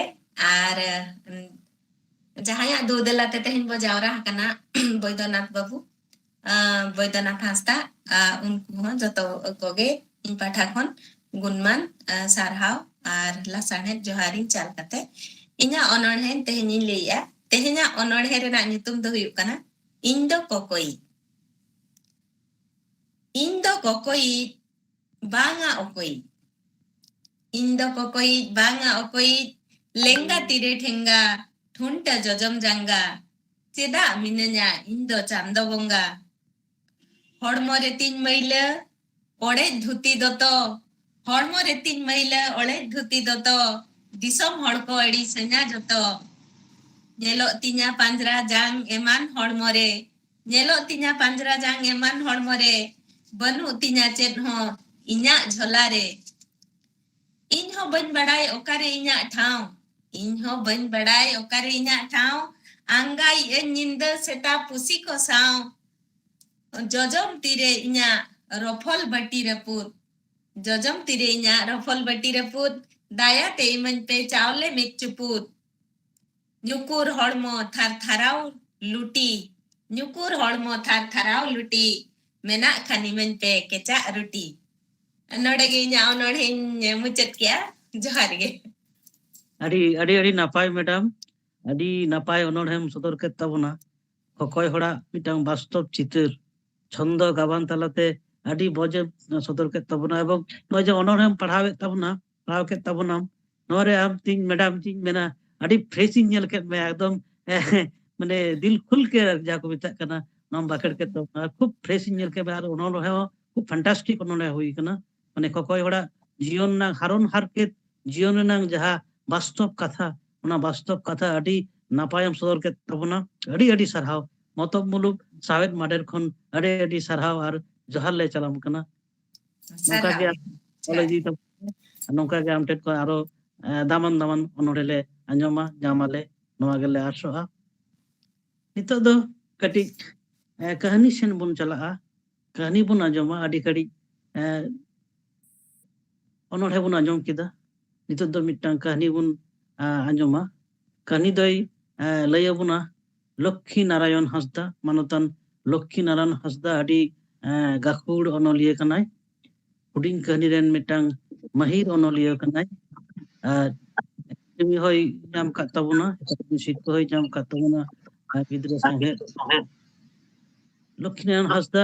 ᱟᱨ, ᱟ, ᱡᱟᱦᱟᱸᱭᱟᱜ ᱫᱩ ᱫᱮᱞᱟ ᱛᱮ ᱛᱮᱦᱮᱧ ᱵᱚ ᱡᱟᱣᱨᱟ ᱟᱠᱟᱱᱟ, ᱵᱳᱭᱫᱚᱱᱟᱛᱷ ᱵᱟᱹᱵᱩ, ᱟ, ᱵᱳᱭᱫᱚᱱᱟᱛᱷ ᱦᱟᱸᱥᱫᱟ, ᱟ, ᱩᱱᱠᱩ ᱦᱚᱸ ᱡᱚᱛᱚ ᱠᱚᱜᱮ ᱤᱧ ᱯᱟᱦᱴᱟ ᱠᱷᱚᱱ ᱜᱩᱱᱢᱟᱱ, ᱟ, ᱥᱟᱨᱦᱟᱣ ᱟᱨ ᱞᱟᱥᱟᱲᱦᱮᱫ ᱡᱚᱦᱟᱨᱤᱧ ᱪᱟᱞ ᱠᱟᱛᱮ ᱤᱧᱟᱹᱜ ᱚᱱᱚᱬᱦᱮ ᱛᱮᱦᱮᱧᱤᱧ ᱞᱟᱹᱭᱮᱜᱼᱟ᱾ ᱛᱮᱦᱮᱧᱟᱜ ᱚᱱᱚᱬᱦᱮ ᱨᱮᱱᱟᱜ ᱧᱩᱛᱩᱢ ᱫᱚ ᱦᱩᱭᱩᱜ ᱠᱟᱱᱟ ᱤᱧ ᱫᱚ ᱠᱚᱠᱚᱭᱤᱡ᱾ ᱤᱧ ᱫᱚ ᱠᱚᱠᱚᱭᱤᱡ, ᱵᱟᱝᱟ ᱚᱠᱚᱭᱤᱡ᱾ ᱤᱧ ᱫᱚ ᱠᱚᱠᱚᱭᱤᱡ, ᱵᱟᱝᱟ ᱚᱠᱚᱭᱤᱡ, ᱞᱮᱸᱜᱟ ᱛᱤᱨᱮ ᱴᱷᱮᱸᱜᱟ, ᱴᱷᱩᱱᱴᱟᱹ ᱡᱚᱡᱚᱢ ᱡᱟᱸᱜᱟ, ᱪᱮᱫᱟᱜ ᱢᱤᱱᱟᱹᱧᱟ ᱤᱧ ᱫᱚ ᱪᱟᱸᱫᱚ ᱵᱚᱸᱜᱟ? ᱦᱚᱲᱢᱚ ᱨᱮ ᱛᱤᱧ ᱢᱟᱹᱭᱞᱟᱹ, ᱚᱲᱮᱡ ᱫᱷᱩᱛᱤ ᱫᱚᱛᱚ, ᱦᱚᱲᱢᱚ ᱨᱮ ᱛᱤᱧ ᱢᱟᱹᱭᱞᱟᱹ, ᱚᱲᱮᱡ ᱫᱷᱩᱛᱤ ᱫᱚᱛᱚ, ᱫᱤᱥᱚᱢ ᱦᱚᱲ ᱠᱚ ᱟᱹᱲᱤ ᱥᱟᱹᱧᱟ ᱡᱚᱛᱚ᱾ ᱧᱮᱞᱚᱜ ᱛᱤᱧᱟ ᱯᱟᱸᱡᱽᱨᱟ ᱡᱟᱝ ᱮᱢᱟᱱ ᱦᱚᱲᱢᱚ ᱨᱮ᱾ ᱧᱮᱞᱚᱜ ᱛᱤᱧᱟ ᱯᱟᱸᱡᱽᱨᱟ ᱡᱟᱝ ᱮᱢᱟᱱ ᱦᱚᱲᱢᱚ ᱨᱮ᱾ ᱵᱟᱹᱱᱩᱜ ᱛᱤᱧᱟ ᱪᱮᱫ ᱦᱚᱸ ᱤᱧᱟᱜ ᱡᱷᱚᱞᱟ ᱨᱮ᱾ ᱤᱧ ᱦᱚᱸ ᱵᱟᱹᱧ ᱵᱟᱲᱟᱭ ᱚᱠᱟᱨᱮ ᱤᱧᱟᱜ ᱴᱷᱟᱶ᱾ ᱤᱧ ᱦᱚᱸ ᱵᱟᱹᱧ ᱵᱟᱲᱟᱭ ᱚᱠᱟᱨᱮ ᱤᱧᱟᱜ ᱴᱷᱟᱶ᱾ ᱟᱸᱜᱟᱭᱮᱫ ᱟᱹᱧ ᱧᱤᱫᱟᱹ ᱥᱮᱛᱟ ᱯᱩᱥᱤ ᱠᱚ ᱥᱟᱶ᱾ ᱡᱚᱡᱚᱢ ᱛᱤᱨᱮ ᱤᱧᱟᱜ ᱨᱚᱯᱷᱚᱞ ᱵᱟᱹᱴᱤ ᱨᱟᱹᱯᱩᱫ᱾ ᱡᱚᱡᱚᱢ ᱛᱤᱨᱮ ᱤᱧᱟᱜ ᱨᱚᱯᱷᱚᱞ ᱵᱟᱹᱴᱤ ᱨᱟᱹᱯᱩᱫ᱾ ᱫᱟᱭᱟᱛᱮ ᱤᱢᱟᱹᱧ ᱯᱮ ᱪᱟᱣᱞᱮ ᱢᱤᱫ ᱪᱩᱯᱩᱫ᱾ ᱧᱩᱠᱩᱨ ᱦᱚᱲᱢᱚ ᱛᱷᱟᱨ ᱛᱷᱟᱨᱟᱣ ᱞᱩᱴᱤ᱾ ᱧᱩᱠᱩᱨ ᱦᱚᱲᱢᱚ ᱛᱷᱟᱨ ᱛᱷᱟᱨᱟᱣ ᱞᱩᱴᱤ᱾ ᱢᱮᱱᱟᱜ ᱠᱷᱟᱱ ᱤᱢᱟᱹᱧ ᱯᱮ ᱠᱮᱪᱟᱜ ᱨᱩᱴᱤ᱾ ᱱᱚᱰᱮ ᱜᱮ ᱤᱧᱟᱜ ᱚᱱᱚᱬᱦᱮᱧ ᱢᱩᱪᱟᱹᱫ ᱠᱮᱜᱼᱟ᱾ ᱡᱚᱦᱟᱨ ᱜᱮ᱾ ᱟᱹᱰᱤ ᱟᱹᱰᱤ ᱟᱹᱰᱤ ᱱᱟᱯᱟᱭ ᱢᱮᱰᱟᱢ, ᱟᱹᱰᱤ ᱱᱟᱯᱟᱭ ᱚᱱᱚᱬᱦᱮᱢ ᱥᱚᱫᱚᱨ ᱠᱮᱫ ᱛᱟᱵᱚᱱᱟ᱾ ᱠᱚᱠᱚᱭ ᱦᱚᱲᱟᱜ ᱢᱤᱫᱴᱟᱝ ᱵᱟᱥᱛᱚᱵ ᱪᱤᱛᱟᱹᱨ ᱪᱷᱚᱱᱫᱚ ᱜᱟᱵᱟᱱ ᱛᱟᱞᱟᱛᱮ ᱟᱹᱰᱤ ᱢᱚᱡᱮᱢ ᱥᱚᱫᱚᱨ ᱠᱮᱫ ᱛᱟᱵᱚᱱᱟ, ᱮᱵᱚᱝ ᱱᱚᱜᱼᱚᱭ ᱡᱮ ᱚᱱᱚᱬᱦᱮᱢ ᱯᱟᱲᱦᱟᱣᱮᱫ ᱛᱟᱵᱚᱱᱟ, ᱯᱟᱲᱦᱟᱣ ᱠᱮᱫ ᱛᱟᱵᱚᱱᱟᱢ, ᱱᱚᱣᱟ ᱨᱮ ᱟᱢ ᱛᱤᱧ ᱢᱮᱰᱟᱢ ᱛᱤᱧ ᱢᱮᱱᱟ, ᱟᱹᱰᱤ ᱯᱷᱨᱮᱥ ᱤᱧ ᱧᱮᱞ ᱠᱮᱫ ᱢᱮᱭᱟ ᱮᱠᱫᱚᱢ᱾ ᱢᱟᱱᱮ ᱫᱤᱞ ᱠᱷᱩᱞ ᱠᱮ ᱡᱟᱦᱟᱸ ᱠᱚ ᱢᱮᱛᱟᱜ ᱠᱟᱱᱟ, ᱱᱚᱣᱟᱢ ᱵᱟᱠᱷᱮᱲ ᱠᱮᱫ ᱛᱟᱵᱚᱱᱟ, ᱟᱨ ᱠᱷᱩᱵ ᱯᱷᱨᱮᱥ ᱤᱧ ᱧᱮᱞ ᱠᱮᱫ ᱢᱮᱭᱟ᱾ ᱟᱨ ᱚᱱᱚᱬᱦᱮ ᱦᱚᱸ ᱠᱷᱩᱵ ᱯᱷᱟᱱᱴᱟᱥᱴᱤᱠ ᱚᱱᱚᱬᱦᱮ ᱦᱩᱭ ᱠᱟᱱᱟ᱾ ᱢᱟᱱᱮ ᱠᱚᱠᱚᱭ ᱦᱚᱲᱟᱜ ᱡᱤᱭᱚᱱ ᱨᱮᱱᱟᱜ ᱦᱟᱨᱚᱱ ᱦᱟᱨᱠᱮᱛ, ᱡᱤᱭᱚᱱ ᱨᱮᱱᱟᱜ ᱡᱟᱦᱟᱸ ᱵᱟᱥᱛᱚᱵ ᱠᱟᱛᱷᱟ, ᱚᱱᱟ ᱵᱟᱥᱛᱚᱵ ᱠᱟᱛᱷᱟ ᱟᱹᱰᱤ ᱱᱟᱯᱟᱭᱮᱢ ᱥᱚᱫᱚᱨ ᱠᱮᱫ ᱛᱟᱵᱚᱱᱟ᱾ ᱟᱹᱰᱤ ᱟᱹᱰᱤ ᱥᱟᱨᱦᱟᱣ᱾ ᱢᱚᱛᱚᱵ ᱢᱩᱞᱩᱠ ᱥᱟᱶᱦᱮᱫ ᱢᱟᱰᱮᱨ ᱠᱷᱚᱱ ᱟᱹᱰᱤ ᱟᱹᱰᱤ ᱥᱟᱨᱦᱟᱣ ᱟᱨ ᱡᱚᱦᱟᱨ ᱞᱮ ᱪᱟᱞᱟᱢ ᱠᱟᱱᱟ᱾ ᱱᱚᱝᱠᱟ ᱜᱮ ᱥᱟᱨᱦᱟᱣ᱾ ᱚᱞ ᱤᱫᱤ ᱛᱟᱵᱚᱱ ᱯᱮ᱾ ᱟᱨ ᱱᱚᱝᱠᱟ ᱜᱮ ᱟᱢ ᱴᱷᱮᱱ ᱠᱷᱚᱱ ᱟᱨᱚ ᱮ, ᱫᱟᱢᱟᱱ ᱫᱟᱢᱟᱱ ᱚᱱᱚᱬᱦᱮ ᱞᱮ ᱟᱸᱡᱚᱢᱟ, ᱧᱟᱢᱟᱞᱮ, ᱱᱚᱣᱟ ᱜᱮᱞᱮ ᱟᱥᱚᱜᱼᱟ᱾ ᱱᱤᱛᱚᱜ ᱫᱚ ᱠᱟᱹᱴᱤᱡ ᱮ, ᱠᱟᱹᱦᱱᱤ ᱥᱮᱱ ᱵᱚᱱ ᱪᱟᱞᱟᱜᱼᱟ᱾ ᱠᱟᱹᱦᱱᱤ ᱵᱚᱱ ᱟᱸᱡᱚᱢᱟ᱾ ᱟᱹᱰᱤ ᱜᱷᱟᱹᱲᱤᱡ ᱮ, ᱚᱱᱚᱬᱦᱮ ᱵᱚᱱ ᱟᱸᱡᱚᱢ ᱠᱮᱫᱟ᱾ ᱱᱤᱛᱚᱜ ᱫᱚ ᱢᱤᱫᱴᱟᱝ ᱠᱟᱹᱦᱱᱤ ᱵᱚᱱ ᱟ, ᱟᱸᱡᱚᱢᱟ᱾ ᱠᱟᱹᱦᱱᱤ ᱫᱚᱭ ᱮ, ᱞᱟᱹᱭ ᱟᱵᱚᱱᱟ ᱞᱚᱠᱠᱷᱤ ᱱᱟᱨᱟᱭᱚᱱ ᱦᱟᱸᱥᱫᱟ, ᱢᱟᱱᱚᱛᱟᱱ ᱞᱚᱠᱠᱷᱤ ᱱᱟᱨᱟᱭᱚᱱ ᱦᱟᱸᱥᱫᱟ ᱟᱹᱰᱤ ᱮ, ᱜᱟᱹᱠᱷᱩᱲ ᱚᱱᱚᱞᱤᱭᱟᱹ ᱠᱟᱱᱟᱭ᱾ ᱦᱩᱰᱤᱧ ᱠᱟᱹᱦᱱᱤ ᱨᱮᱱ ᱢᱤᱫᱴᱟᱝ ᱢᱟᱹᱦᱤᱨ ᱚᱱᱚᱞᱤᱭᱟᱹ ᱠᱟᱱᱟᱭ᱾ ᱟᱨ ᱮᱠᱟᱰᱮᱢᱤ ᱦᱚᱸᱭ ᱧᱟᱢ ᱟᱠᱟᱫ ᱛᱟᱵᱚᱱᱟ, ᱮᱠᱟᱰᱮᱢᱤ ᱥᱤᱨᱯᱟᱹ ᱦᱚᱸᱭ ᱧᱟᱢ ᱟᱠᱟᱫ ᱛᱟᱵᱚᱱᱟ᱾ ᱟᱨ ᱜᱤᱫᱽᱨᱟᱹ ᱥᱟᱶᱦᱮᱫ ᱞᱚᱠᱠᱷᱤᱱᱟᱨᱟᱭᱚᱱ ᱦᱟᱸᱥᱫᱟ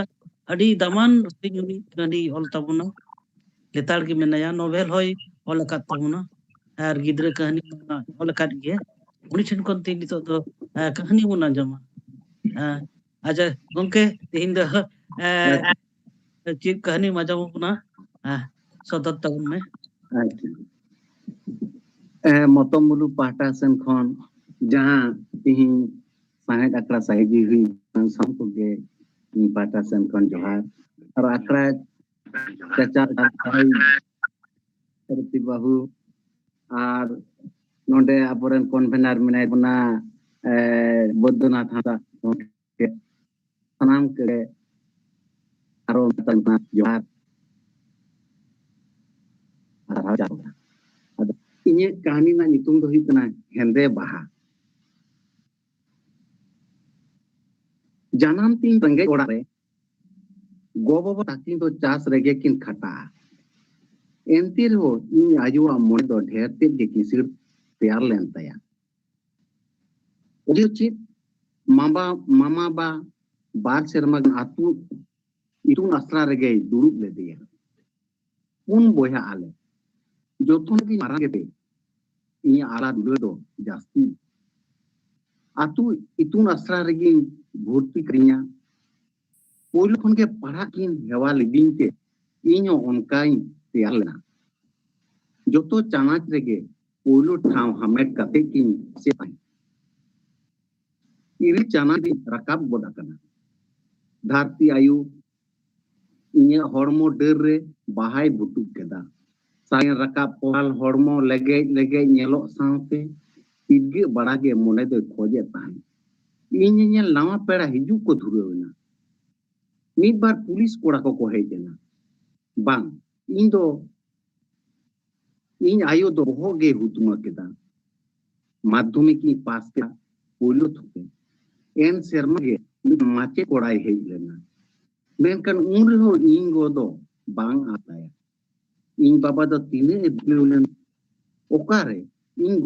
ᱟᱹᱰᱤ ᱫᱟᱢᱟᱱ ᱦᱩᱰᱤᱧ ᱦᱩᱰᱤᱧ ᱠᱟᱹᱦᱱᱤ ᱚᱞ ᱛᱟᱵᱚᱱᱟ᱾ ᱞᱮᱛᱟᱲ ᱜᱮ ᱢᱮᱱᱟᱭᱟ, ᱱᱚᱵᱷᱮᱞ ᱦᱚᱸᱭ ᱚᱞ ᱟᱠᱟᱫ ᱛᱟᱵᱚᱱᱟ ᱟᱨ ᱜᱤᱫᱽᱨᱟᱹ ᱠᱟᱹᱦᱱᱤ ᱢᱟ ᱚᱞ ᱟᱠᱟᱫ ᱜᱮ᱾ ᱩᱱᱤ ᱴᱷᱮᱱ ᱠᱷᱚᱱ ᱛᱮ ᱱᱤᱛᱚᱜ ᱫᱚ ᱮ, ᱠᱟᱹᱦᱱᱤ ᱵᱚᱱ ᱟᱸᱡᱚᱢᱟ᱾ ᱮ, ᱟᱪᱪᱷᱟ ᱜᱚᱝᱠᱮ, ᱛᱮᱦᱮᱧ ᱫᱚ ᱮ, ᱪᱮᱫ ᱠᱟᱹᱦᱱᱤᱢ ᱟᱸᱡᱚᱢ ᱟᱵᱚᱱᱟ? ᱮ, ᱥᱚᱫᱚᱨ ᱛᱟᱵᱚᱱ ᱢᱮ᱾ ᱟᱪᱪᱷᱟ᱾ ᱮ, ᱢᱚᱛᱚᱢ ᱢᱩᱞᱩᱠ ᱯᱟᱦᱴᱟ ᱥᱮᱱ ᱠᱷᱚᱱ ᱡᱟᱦᱟᱸ ᱛᱤᱦᱤᱧ ᱥᱟᱶᱦᱮᱫ ᱟᱠᱷᱲᱟ ᱥᱟᱹᱦᱤᱡᱩᱦᱤ ᱦᱩᱭ ᱟᱠᱟᱱ, ᱥᱟᱱᱟᱢ ᱠᱚᱜᱮ ᱤᱧ ᱯᱟᱦᱴᱟ ᱥᱮᱱ ᱠᱷᱚᱱ ᱡᱚᱦᱟᱨ᱾ ᱟᱨ ᱟᱠᱷᱲᱟ ᱪᱟᱪᱟᱨ ᱫᱟᱨᱦᱟᱭ ᱨᱚᱛᱤ ᱵᱟᱹᱦᱩ ᱟᱨ ᱱᱚᱰᱮ ᱟᱵᱚᱨᱮᱱ convener ᱢᱮᱱᱟᱭ ᱵᱚᱱᱟ, ᱮ, ᱵᱳᱫᱽᱫᱚᱱᱟᱛᱷ ᱦᱟᱸᱥᱫᱟ ᱜᱚᱢᱠᱮ, ᱥᱟᱱᱟᱢ ᱠᱚᱜᱮ ᱟᱨᱚ ᱢᱤᱫᱴᱟᱝ ᱡᱚᱦᱟᱨ᱾ ᱟᱨ ᱟᱨᱦᱚᱸ ᱡᱚᱦᱟᱨ᱾ ᱟᱫᱚ ᱤᱧᱟᱹᱜ ᱠᱟᱹᱦᱱᱤ ᱨᱮᱱᱟᱜ ᱧᱩᱛᱩᱢ ᱫᱚ ᱦᱩᱭᱩᱜ ᱠᱟᱱᱟ ᱦᱮᱸᱫᱮ ᱵᱟᱦᱟ᱾ ᱡᱟᱱᱟᱢ ᱛᱤᱧ ᱨᱮᱸᱜᱮᱡ ᱚᱲᱟᱜ ᱨᱮ, ᱜᱚ ᱵᱟᱵᱟ ᱛᱟᱹᱠᱤᱱ ᱫᱚ ᱪᱟᱥ ᱨᱮᱜᱮ ᱠᱤᱱ ᱠᱷᱟᱴᱟᱜᱼᱟ᱾ ᱮᱱᱛᱮ ᱨᱮᱦᱚᱸ ᱤᱧ ᱟᱭᱳᱣᱟᱜ ᱢᱚᱱᱮ ᱫᱚ ᱰᱷᱮᱨ ᱛᱮᱫ ᱜᱮ ᱠᱤᱥᱟᱹᱬ ᱛᱮᱭᱟᱨ ᱞᱮᱱ ᱛᱟᱭᱟ᱾ ᱚᱡᱮ ᱪᱮᱫ, ᱢᱟᱢᱟ, ᱢᱟᱢᱟ ᱵᱟ ᱵᱟᱨ ᱥᱮᱨᱢᱟ ᱜᱟᱱ ᱟᱹᱛᱩ ᱤᱛᱩᱱ ᱟᱥᱲᱟ ᱨᱮᱜᱮᱭ ᱫᱩᱲᱩᱵ ᱞᱮᱫᱮᱭᱟ᱾ ᱯᱩᱱ ᱵᱚᱭᱦᱟ ᱟᱞᱮ, ᱡᱚᱛᱚ ᱠᱷᱚᱱ ᱜᱮ ᱢᱟᱨᱟᱝ ᱜᱮᱛᱮ ᱤᱧᱟᱹᱜ ᱟᱞᱟ ᱫᱩᱞᱟᱹᱲ ᱫᱚ ᱡᱟᱹᱥᱛᱤ᱾ ᱟᱹᱛᱩ ᱤᱛᱩᱱ ᱟᱥᱲᱟ ᱨᱮᱜᱮᱧ ᱵᱷᱚᱨᱛᱤ ᱠᱟᱹᱧᱟ᱾ ᱯᱳᱭᱞᱳ ᱠᱷᱚᱱ ᱜᱮ ᱯᱟᱲᱦᱟᱜ ᱠᱤᱱ ᱦᱮᱣᱟ ᱞᱤᱫᱤᱧ ᱛᱮ ᱤᱧ ᱦᱚᱸ ᱚᱱᱠᱟᱧ ᱛᱮᱭᱟᱨ ᱞᱮᱱᱟ᱾ ᱡᱚᱛᱚ ᱪᱟᱱᱟᱪ ᱨᱮᱜᱮ ᱯᱳᱭᱞᱳ ᱴᱷᱟᱶ ᱦᱟᱢᱮᱴ ᱠᱟᱛᱮ ᱠᱤᱱ ᱪᱮᱫ ᱛᱟᱦᱮᱸ᱾ ᱤᱨᱤᱞ ᱪᱟᱱᱟᱪ ᱨᱤᱧ ᱨᱟᱠᱟᱵ ᱜᱚᱫ ᱟᱠᱟᱱᱟ᱾ ᱫᱷᱟᱹᱨᱛᱤ ᱟᱭᱳ ᱤᱧᱟᱹᱜ ᱦᱚᱲᱢᱚ ᱰᱟᱹᱨ ᱨᱮ ᱵᱟᱦᱟᱭ ᱵᱩᱴᱩᱵ ᱠᱮᱫᱟ᱾ ᱥᱟᱭᱮᱱ ᱨᱟᱠᱟᱵ ᱯᱚᱦᱟᱞ ᱦᱚᱲᱢᱚ ᱞᱮᱜᱮᱡ ᱞᱮᱜᱮᱡ ᱧᱮᱞᱚᱜ ᱥᱟᱶᱛᱮ ᱯᱤᱰᱜᱟᱹᱜ ᱵᱟᱲᱟ ᱜᱮ ᱢᱚᱱᱮ ᱫᱚᱭ ᱠᱷᱚᱡᱮᱫ ᱛᱟᱦᱮᱸᱫ᱾ ᱤᱧ ᱧᱮᱧᱮᱞ ᱱᱟᱣᱟ ᱯᱮᱲᱟ ᱦᱤᱡᱩᱜ ᱠᱚ ᱫᱷᱩᱨᱟᱹᱣ ᱮᱱᱟ᱾ ᱢᱤᱫ ᱵᱟᱨ ᱯᱩᱞᱤᱥ ᱠᱚᱲᱟ ᱠᱚᱠᱚ ᱦᱮᱡ ᱮᱱᱟ᱾ ᱵᱟᱝ, ᱤᱧ ᱫᱚ, ᱤᱧ ᱟᱭᱳ ᱫᱚ ᱵᱚᱦᱚᱜ ᱜᱮᱭ ᱦᱩᱛᱢᱟᱹ ᱠᱮᱫᱟ᱾ ᱢᱟᱫᱽᱫᱷᱚᱢᱤᱠ ᱤᱧ ᱯᱟᱥ ᱠᱮᱫᱟ ᱯᱳᱭᱞᱳ ᱛᱷᱚᱠᱮ᱾ ᱮᱱ ᱥᱮᱨᱢᱟ ᱜᱮ ᱢᱤᱫ ᱢᱟᱪᱮᱫ ᱠᱚᱲᱟᱭ ᱦᱮᱡ ᱞᱮᱱᱟ᱾ ᱢᱮᱱᱠᱷᱟᱱ ᱩᱱ ᱨᱮᱦᱚᱸ ᱤᱧ ᱜᱚ ᱫᱚ ᱵᱟᱝ ᱟᱛᱟᱭᱟ᱾ ᱤᱧ ᱵᱟᱵᱟ ᱫᱚ ᱛᱤᱱᱟᱹᱜ ᱮ ᱫᱩᱞᱟᱹᱲ ᱞᱮᱱ, ᱚᱠᱟᱨᱮ ᱤᱧ